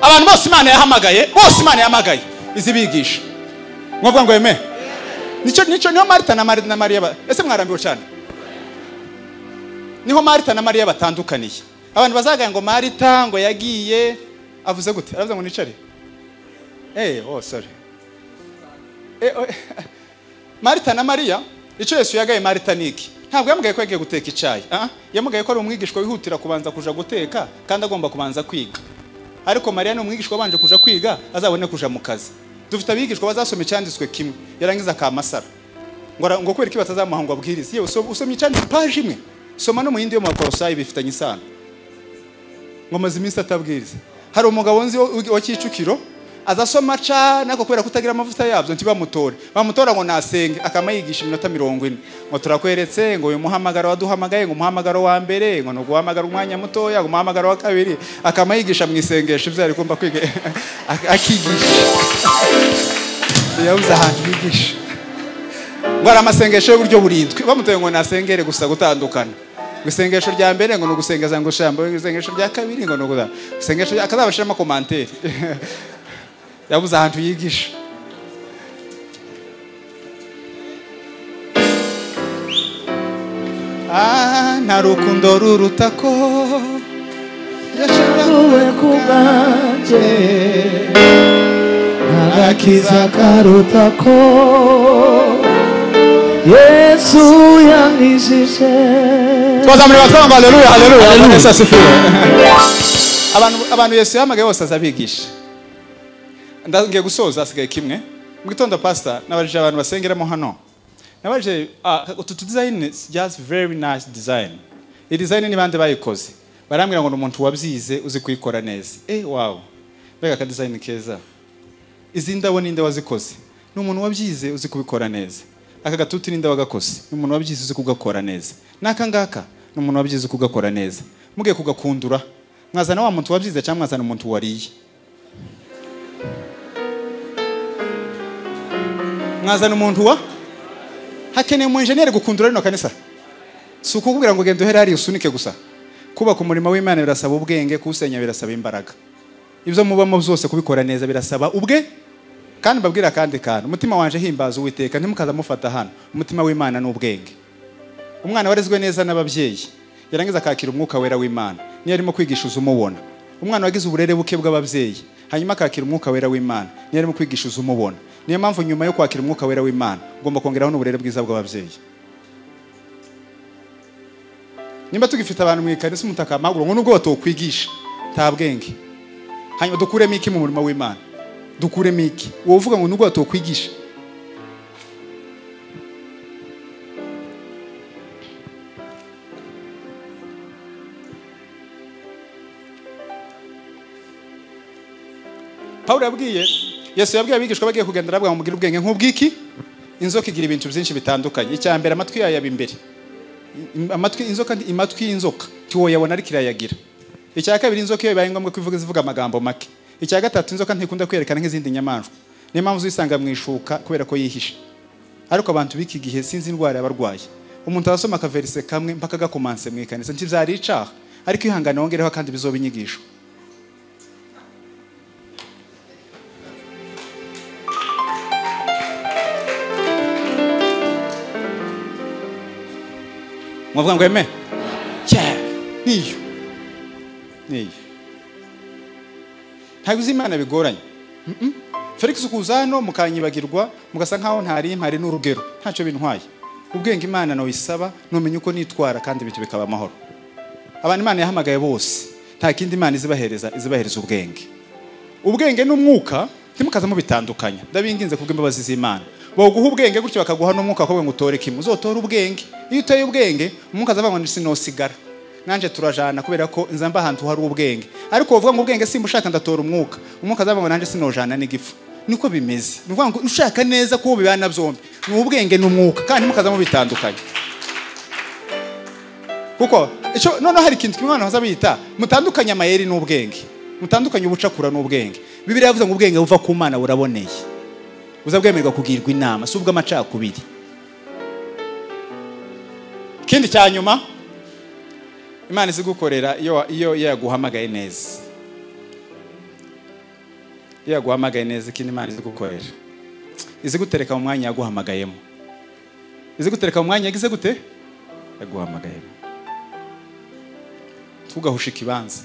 Abantu bose Imana yahamagaye, bose Imana yahamagaye izibigisha. Mwavuga ngo amen. Nico niho Marita na Mariya ese mwarambiwe cyane. Niho Marita na Mariya batandukaniye. Abantu bazagaye ngo Marita ngo yagiye avuze gute? Aravuze ngo nicare. Oh sorry. Marita na Mariya icyo Yesu yagaye Marita niki? Ntabwo yamugaye ko yagiye guteka icyayi. Yamugaye ko ari umwigishwa wihutira kubanza kuja guteka kandi agomba kubanza kwiga. Ariko Mariya ni umwigishwa wabanje kuja kwiga azabone kuja mu kazi. Dufite abigishwa bazasoma icyanditswe kimwe yarangiza akamasara. Ngo kubera iki batazamuha ngo abwirize? Yewe usomye icyanditswe page imwe. Soma no mu yindi yo mu Bakolosayi bifitanye isano. Ngo maze iminsi atabwiriza. Hari umugabo nzi wa Kicukiro azasoma cyane ariko kubera kutagira amavuta yabyo ntibamutore. Bamutora ngo nasenge akamayigisha iminota 40. Ngo turakweretse ngo uyu muhamagaro waduhamagaye ngo umuhamagaro wa mbere ngo no guhamagara umwanya mutoya ngo umuhamagaro wa kabiri akamayigisha mu isengesho ibyo ari kumva kwiga akigisha. Yabuze ahantu yigisha. Ngo ari amasengesho y'uburyo burindwi. Bamutoye ngo nasengere gusa gutandukana. Isengesho rya mbere ngo nugusengeza ngo shambo, isengesho rya kabiri ngo nuguza. Isengesho akazabashiramo commentaire. Yabuze ahantu yigisha. Nta rukundo ruruta ko yasharuwe kubanje, nta karuta ko Yesu yankijije. Twazamure batwanga haleluya haleluya. Yesu asifiwe. Abantu Yesu yahamagaye bose azabigisha. Ndagiye gusoza asigaye kimwe. Mu gitondo pastor nabajije abantu basengeramo hano. Nabajije utu design is just very nice design. I design ni bande bayikoze. Barambwira ngo umuntu wabyize uzi kuyikora neza. Wow. Mbega ka design keza. Izi ndabo ninde wazikoze? Ni umuntu wabyize uzi kubikora neza. Aka gatuti ninde wagakoze? Ni umuntu wabyize uzi kugakora neza. Naka ngaka ni umuntu wabyize kugakora neza. Mugiye kugakundura. Mwazana wa muntu wabyize cyangwa mwazana umuntu wariye? Mwazana umuntu wa hakeneye mu engineer gukundura rino kanisa. Si ukubwira ngo genda uhere hari usunike gusa. Kubaka umurimo w'Imana birasaba ubwenge, kuwusenya birasaba imbaraga. Ibyo mubamo byose kubikora neza birasaba ubwe. Kandi mbabwira kandi kantu, umutima wanje himbaza Uwiteka, ntimukaza mufata hano. Umutima w'Imana ni ubwenge. Umwana warezwe neza n'ababyeyi yarangiza akakira umwuka wera w'Imana, niyo arimo kwigisha uzumubona. Umwana wagize uburere buke bw'ababyeyi hanyuma akakira umwuka wera w'Imana, niyo arimo kwigisha uzumubona. Niyo mpamvu nyuma yo kwakira umwuka wera w'Imana ugomba kongeraho n'uburere bwiza bw'ababyeyi. Nimba tugifite abantu mu ikanisa umutaka amaguru ngo nubwo batokwigisha nta bwenge. Hanyuma dukuremo iki mu murimo w'Imana? Dukuremo iki? Wowe uvuga ngo nubwo batokwigisha. Paulo yabwiye Yesu yabwiye abigishwa bagiye kugenda arabwa ngo mugire ubwenge nk'ubwiki. Inzoka igira ibintu byinshi bitandukanye. Icya mbere amatwi yayo aba imbere. Amatwi inzoka imatwi y'inzoka tiwoyabona ariko irayagira. Icya kabiri inzoka iyo bibaye ngombwa kwivuga izivuga amagambo make. Icya gatatu inzoka ntikunda kwerekana nk'izindi nyamaswa. Niyo mpamvu uzisanga mu ishuka kubera ko yihishe. Ariko abantu b'iki gihe sinzi indwara yabarwaye. Umuntu arasoma akaverise kamwe mpaka gakomanse mu ikanisa ntibyari icaha. Ariko ihangane wongereho kandi bizoba inyigisho. Mwavuga ngo amen? Yeah. Niyo. Niyo. Ntabwo uzi Imana bigoranye. Felix kuza hano mukanyibagirwa mugasa nkaho ntari mpari n'urugero. Ntacyo bintwaye. Ubwenge Imana no isaba numenye uko nitwara kandi bityo bikaba amahoro. Abantu Imana yahamagaye bose nta kindi Imana izibahereza ubwenge. Ubwenge n'umwuka ntimukaza mubitandukanya. Ndabinginze kubw'imbabazi z'Imana. Boguha ubwenge gutyo bakaguha n'umwuka bakubwira ngo utore kimwe. Uzotora ubwenge. Iyo uteye ubwenge umwuka azavuga ngo sinosigara. Nanje turajana kubera ko nzamba ahantu hari ubwenge. Ariko uvuga ngo ubwenge simbushaka ndatora umwuka. Umwuka azavuga ngo nanje sinojana n'igifu. Niko bimeze. Ni ukuvuga ngo ushaka neza ko bibana byombi. Ni ubwenge n'umwuka kandi mukaza mubitandukanya. Kuko ico none hari ikintu kimwe abantu bazabita mutandukanye amayeri n'ubwenge. Mutandukanye ubucakura n'ubwenge. Bibiliya yavuze ngo ubwenge buva ku Mana buraboneye. Uzabwemerwa kugirwa inama si ubw'amacakubiri. Ikindi cya nyuma Imana izigukorera iyo yaguhamagaye neza. Iyo yaguhamagaye neza ikindi Imana izigukorera. Izigutereka mu mwanya yaguhamagayemo. Izigutereka mu mwanya yagize gute? Yaguhamagayemo. Tugahusha ikibanza.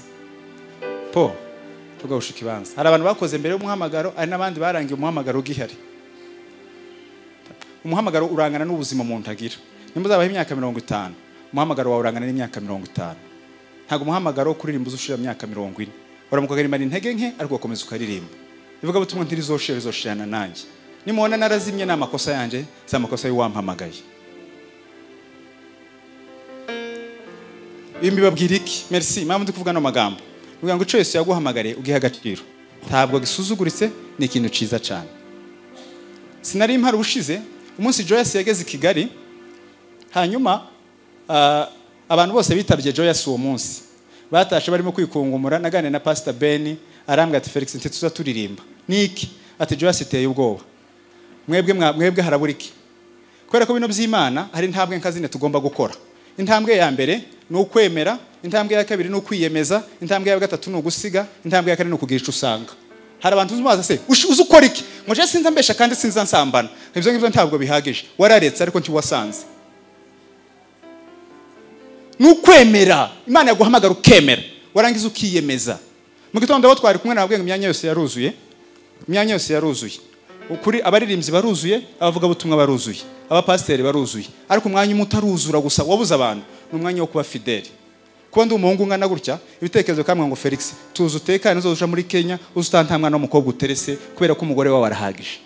Po tugahusha ikibanza. Hari abantu bakoze mbere y'umuhamagaro, hari n'abandi barangiye umuhamagaro ugihari. Umuhamagaro urangana n'ubuzima umuntu agira. Nimba uzabaho imyaka 50, umuhamagaro wawe urangana n'imyaka 50. Ntabwo umuhamagaro kuririmba uzushira imyaka 40. Uramuka ukaririmba intege nke ariko ugakomeza ukaririmba. Ivuga butumwa ntirizoshira rizoshirana nanjye. Nimubona narazimye ni amakosa yanjye, si amakosa y'uwampamagaye. Ibi mbibabwira iki? Merci, mpamvu ndi kuvuga no magambo. Kugira ngo ico Yesu yaguhamagare ugihe agaciro. Ntabwo gisuzuguritse, ni ikintu ciza cyane. Sinari impara ubushize, umunsi Joyce yageze i Kigali, hanyuma abantu bose bitabye Joyce uwo munsi. Batashe barimo kwikungumura, naganira na Pastor Ben, arambwira ati Felix ntituza turirimba. Niki? Ati Joyce iteye ubwoba. Mwebwe harabura iki? Kubera ko bino by'Imana hari intambwe nkazine tugomba gukora. Intambwe ya mbere ni ukwemera, intambwe ya kabiri ni ukwiyemeza, intambwe ya gatatu ni ugusiga, intambwe ya kane ni ukugira ico usanga. Hari abantu uzumaza se uzi ukora iki? Ngo je sinza mbesha kandi sinza nsambana. Ibyo ngibyo ntabwo bihagije. Wararetse ariko ntiwasanze. Nukwemera, Imana yaguhamagara ukemera, warangiza ukiyemeza. Mu gitondo abo twari kumwe nababwiye ngo imyanya yose yaruzuye. Imyanya yose yaruzuye. Ukuri abaririmbyi baruzuye, abavuga butumwa baruzuye, abapasiteri baruzuye. Ariko umwanya umutaruzura gusa wabuze abantu ni umwanya wo kuba fideli. Kuba ndi umuhungu ungana gutya, ibitekerezo kamwe ngo Felix tuzi utekane uzoja muri Kenya uzutanta mwana w'umukobwa uterese kubera ko umugore wawe arahagije.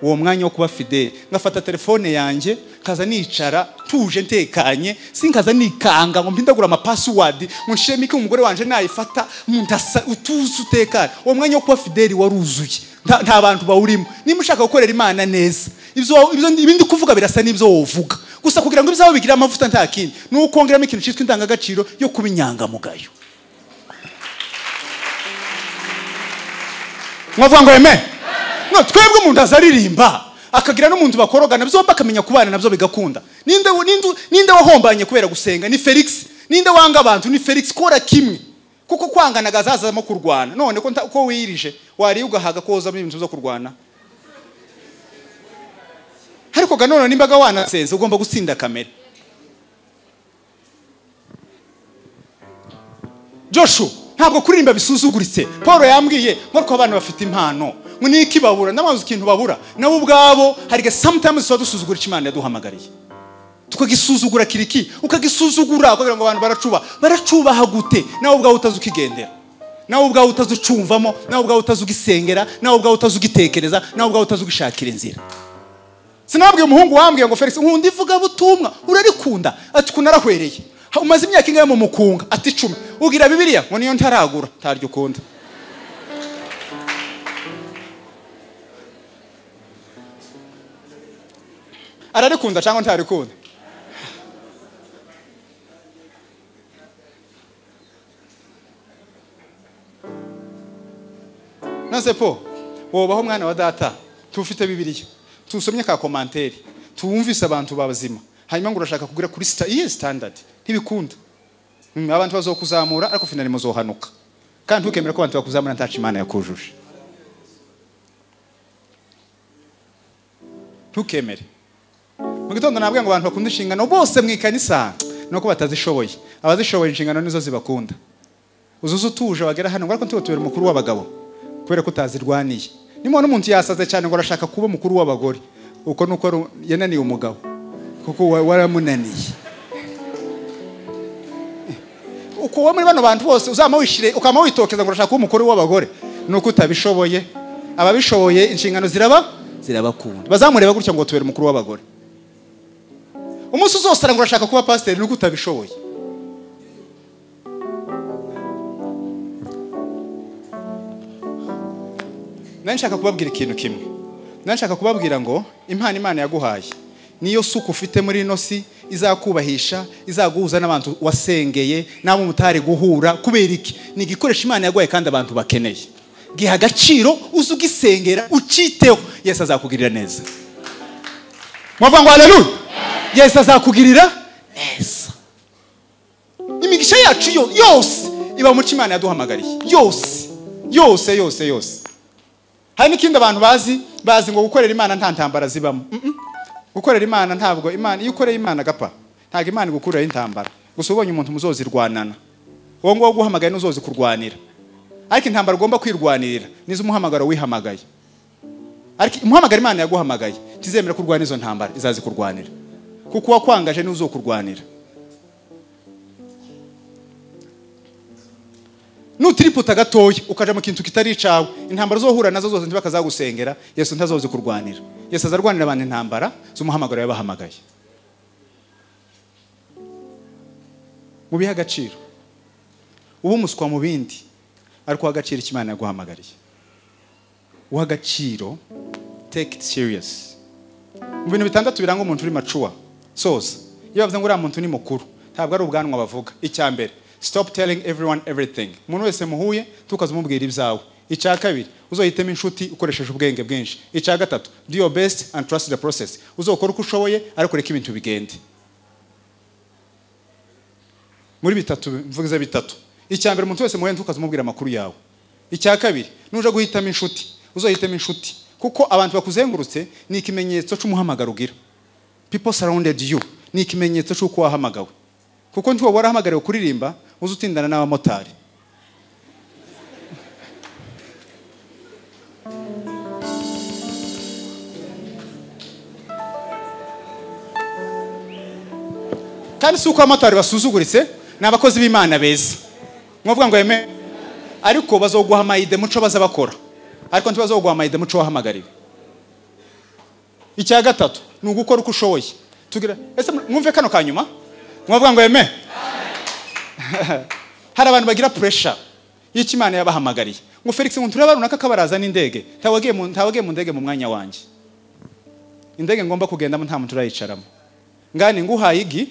Uwo mwanya wo kuba fideli, ngafata telefone yanjye kaza nicara tuje ntekanye, sinkaza nikanga ngo mpindagura ama password ngo nshemike umugore wanje nayifata mundasa utuze utekane. Uwo mwanya wo kuba fideli waruzuye. Nta bantu bawurimo. Niba ushaka gukorera Imana neza, ibyo ibindi kuvuga birasa n'ibyo wovuga. Gusa kugira ngo ibyawe bigira amavuta nta kindi, nuko kongeramo ikintu cyitwa indangagaciro yo kuba inyangamugayo. Mwavuga ngo amen. No twebwe umuntu azaririmba akagira n'umuntu bakorogana byombi akamenya kubana nabyo bigakunda. Ninde wahombanye kubera gusenga ni Felix. Ninde wanga abantu ni Felix. Kora kimwe. Kuko kwangana gazazamo kurwana. None ko wirije wari ugahaga koza ibintu byo kurwana. Ariko ga none nimbaga wanasenze ugomba gutsinda kamere. Joshua ntabwo kuririmba bisuzuguritse. Paul yambwiye ngo ko abana bafite impano ngo niki babura namaze ikintu babura nabo ubwabo hari sometimes tuba dusuzugura Imana yaduhamagariye. Tukagisuzugura kiriki ukagisuzugura kugira ngo abantu baracuba baracubaha gute nawe ubwawe utazukigendera, nawe ubwawe utazucumvamo, nawe ubwawe utazugisengera, nawe ubwawe utazugitekereza, nawe ubwawe utazugishakira inzira. Sinabwiye umuhungu wambwiye ngo Felix nkunda ivuga butumwa urarikunda ati kunarahwereye umaze imyaka ingahe mu mukunga ati 10 ugira Bibiliya ngo niyo ntaragura ntaryo ukunda. Ararikunda cyangwa ntarikunda? Nase po wobaho mwana wa data tufite Bibiliya tusomye ka commentaire tuwumvise abantu babazima hanyuma ngo urashaka kugura kuri iye standard ntibikunda. Abantu bazokuzamura ariko finally muzohanuka. Kandi ntukemera ko abantu bakuzamura ntaci Imana yakujuje. Ntukemere. Mu gitondo nabwiye ngo abantu bakunda inshingano bose mu ikanisa nuko batazishoboye. Abazishoboye inshingano nizo zibakunda. Uzuze utuje wagera hano ngo ariko ntibotubere umukuru w'abagabo kubera ko utazirwaniye. Nimubona umuntu yasaze cyane ngo arashaka kuba umukuru w'abagore, uko nuko yananiye umugabo kuko waramunaniye. Uko muri bano bantu bose uzama wishire ukama witokeza ngo urashaka kuba umukuru w'abagore, Nuko utabishoboye. Ababishoboye inshingano zirabakunda. Bazamureba gutya ngo tubere umukuru w'abagore. Umunsi uzosara ngo urashaka kuba pasiteri nuko utabishoboye. Nari nshaka kubabwira ikintu kimwe. Nari nshaka kubabwira ngo impano Imana yaguhaye niyo suku ufite muri ino si izakubahisha, izaguhuza n'abantu wasengeye n'abo mutari guhura. Kubera iki? Ni igikoresho Imana yaguhaye kandi abantu bakeneye. Giha agaciro, uze ugisengera, uciteho, Yesu azakugirira neza. Mwavuga ngo haleluya. Yesu azakugirira neza. Imigisha yacu yose iba mu cyo Imana yaduhamagariye. Yose, yose, yose, yose. Hari n'ikindi abantu bazi ngo gukorera Imana nta ntambara zibamo. Gukorera Imana ntabwo Imana, iyo ukoreye Imana gapa ntabwo Imana igukuriraho intambara. Gusa ubonye umuntu muzozirwanana, uwo nguwo guhamagaye n'uzozi kurwanira. Ariko intambara ugomba kwirwanirira nizo umuhamagaro wihamagaye. Ariko umuhamagaro Imana yaguhamagaye tizemera kurwana izo ntambara, izazi kurwanira. Kuko uwakwangaje niwe uzokurwanira. Nutiriputa gatoya ukaja mu kintu kitari icawe, intambara uzohura nazo zose ntibakazagusengera, Yesu ntazozi kurwanira. Yesu azarwanira abantu intambara z'umuhamagaro yabahamagaye. Mubihe agaciro. Uba umuswa mu bindi, ariko uha agaciro icyo Imana yaguhamagariye. Uha agaciro, take it serious. Mu bintu bitandatu biranga umuntu uri mature, soza. Iyo bavuze ngo uriya muntu ni mukuru, ntabwo ari ubwanwa bavuga. Icya mbere, stop telling everyone everything. Umuntu wese muhuye tukaza umubwira ibyawe. Icya kabiri, uzohitemo inshuti ukoresheje ubwenge bwinshi. Icya gatatu, do your best and trust the process. Uzokora uko ushoboye ariko reka ibintu bigende. Muri bitatu mvuze bitatu. Icya mbere, umuntu wese muhuye tukaza umubwira amakuru yawe. Icya kabiri, nuja guhitamo inshuti, uzohitemo inshuti kuko abantu bakuzengurutse ni ikimenyetso cy'umuhamagaro ugira. People surrounded you ni ikimenyetso cy'uko wahamagawe. Kuko ntiwo warahamagariwe kuririmba uzi utindana n'abamotari. Kandi si uko abamotari basuzuguritse, ni abakozi b'Imana beza. Mwavuga ngo amen. Ariko bazoguha amayide muco baza bakora, ariko ntibazoguha amayide muco wahamagariwe. Icya gatatu ni ugukora uko ushoboye. Tugira ese mwumve kano kanyuma? Mwavuga ngo amen. Hari abantu bagira pressure y'icyo Imana yabahamagariye. Ngo Felix ngo turaba runaka kabaraza n'indege. Ntawagiye mu ndege mu mwanya wanjye. Indege ngomba kugendamo nta muntu urayicaramo. Ngani nguhaye igi,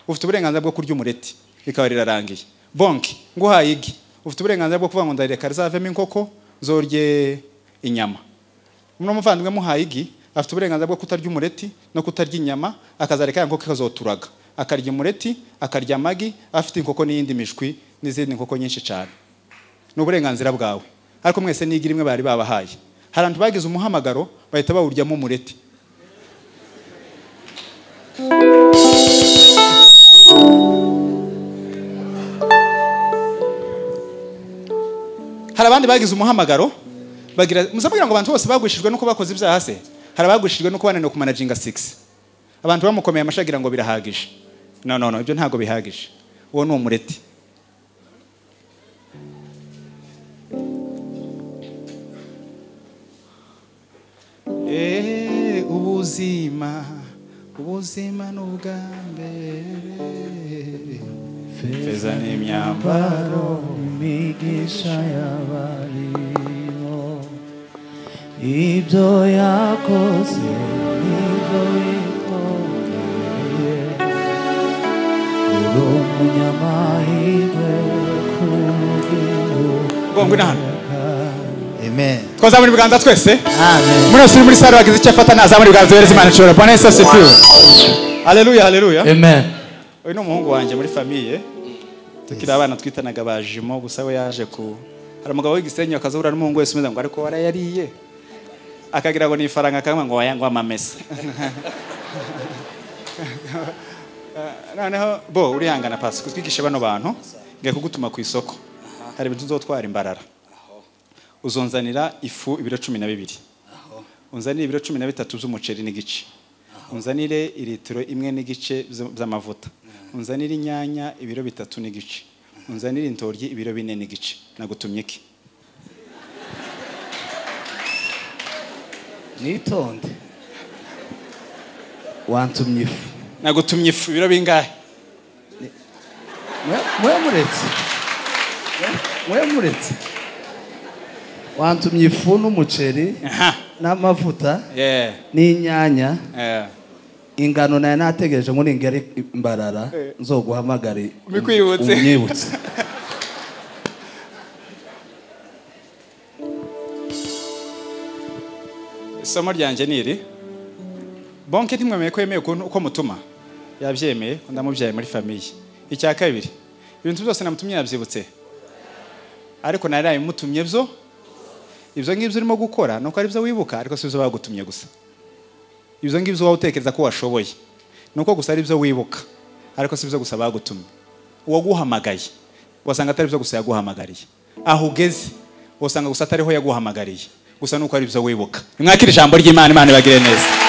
ufite uburenganzira bwo kurya umureti, ikaba rirarangiye. Bonki nguhaye igi, ufite uburenganzira bwo kuvuga ngo ndareka rizavemo inkoko zorye inyama. Umuntu muvandimwe muhaye igi, afite uburenganzira bwo kutarya umureti no kutarya inyama, akazareka inkoko ikazoturaga. Akarya umureti, akarya amagi, afite inkoko n'iyindi mishwi n'izindi nkoko nyinshi cyane. Ni uburenganzira bwawe. Ariko mwese n'igi rimwe bari babahaye. Hari abantu bagize umuhamagaro bahita bawuryamo umureti. Hari abandi bagize umuhamagaro bagira, muzabwira ngo abantu bose bagwishijwe nuko bakoze ibyaha se? Hari abagwishijwe nuko bananiwe kumanaginga 6. Abantu bamukomeye amashagira ngo birahagije. No, no, no, ibyo ntago bihagije. Uwo ni umureti. Ubuzima, ubuzima n'ubwa mbere, feza n'imyambaro, imigisha y'abarimo, ibyo yakoze nibyo bikomeye, uri umunyamahirwe kubw'Uwiteka. Amen. Twazamura ibiganza twese. Amen. Muri wese uri muri sare wagize icyo afata nazamura ibiganza yereza Imana ishobora. Bwana Yesu asifiwe. Haleluya, haleluya. Amen. Uyu ni umuhungu wanjye muri famille. Tukiri abana twitanaga bajimo, gusa we yaje ku hari umugabo w'igisenyi akazahura n'umuhungu wese umeze ngo ariko warayariye. Akagira ngo ni ifaranga akamwe ngo wayangwa amamesa. Noneho bo urihangana pasi kutwigisha bano bantu ngiye kugutuma ku isoko. Hari ibintu nzotwara imbarara. Uzonzanira ifu ibiro 12. Unzanire ibiro 13 by'umuceri n'igice. Unzanire ilitiro 1.5 by'amavuta. Unzanire inyanya ibiro 3.5. Unzanire intoryi ibiro 4.5. Nagutumye iki? Nitonde. Wantumye ifu. Nagutumye ifu ibiro bingahe? Mwe muretse. Mwe muretse. Wantumye ifu n'umuceri n'amavuta n'inyanya. Ingano nayo nategereje ngo ningere Imbarara nzoguhamagare umwibutse. Isomo ryanjye ni iri. Bonke ntimwemeye ko yemeye uko mutuma. Yabyemeye ko ndamubyaye muri famille. Icya kabiri, ibintu byose namutumye yabyibutse. Ariko nari nabimutumye byo. Ibyo ngibyo urimo gukora nuko ari byo wibuka, ariko si byo bagutumye gusa. Ibyo ngibyo wowe utekereza ko washoboye nuko gusa ari byo wibuka, ariko si byo gusa bagutumye. Uwaguhamagaye wasanga atari byo gusa yaguhamagariye. Aho ugeze wasanga gusa atariho yaguhamagariye, gusa nuko ari byo wibuka. Nimwakire ijambo ry'Imana, Imana ibagire neza.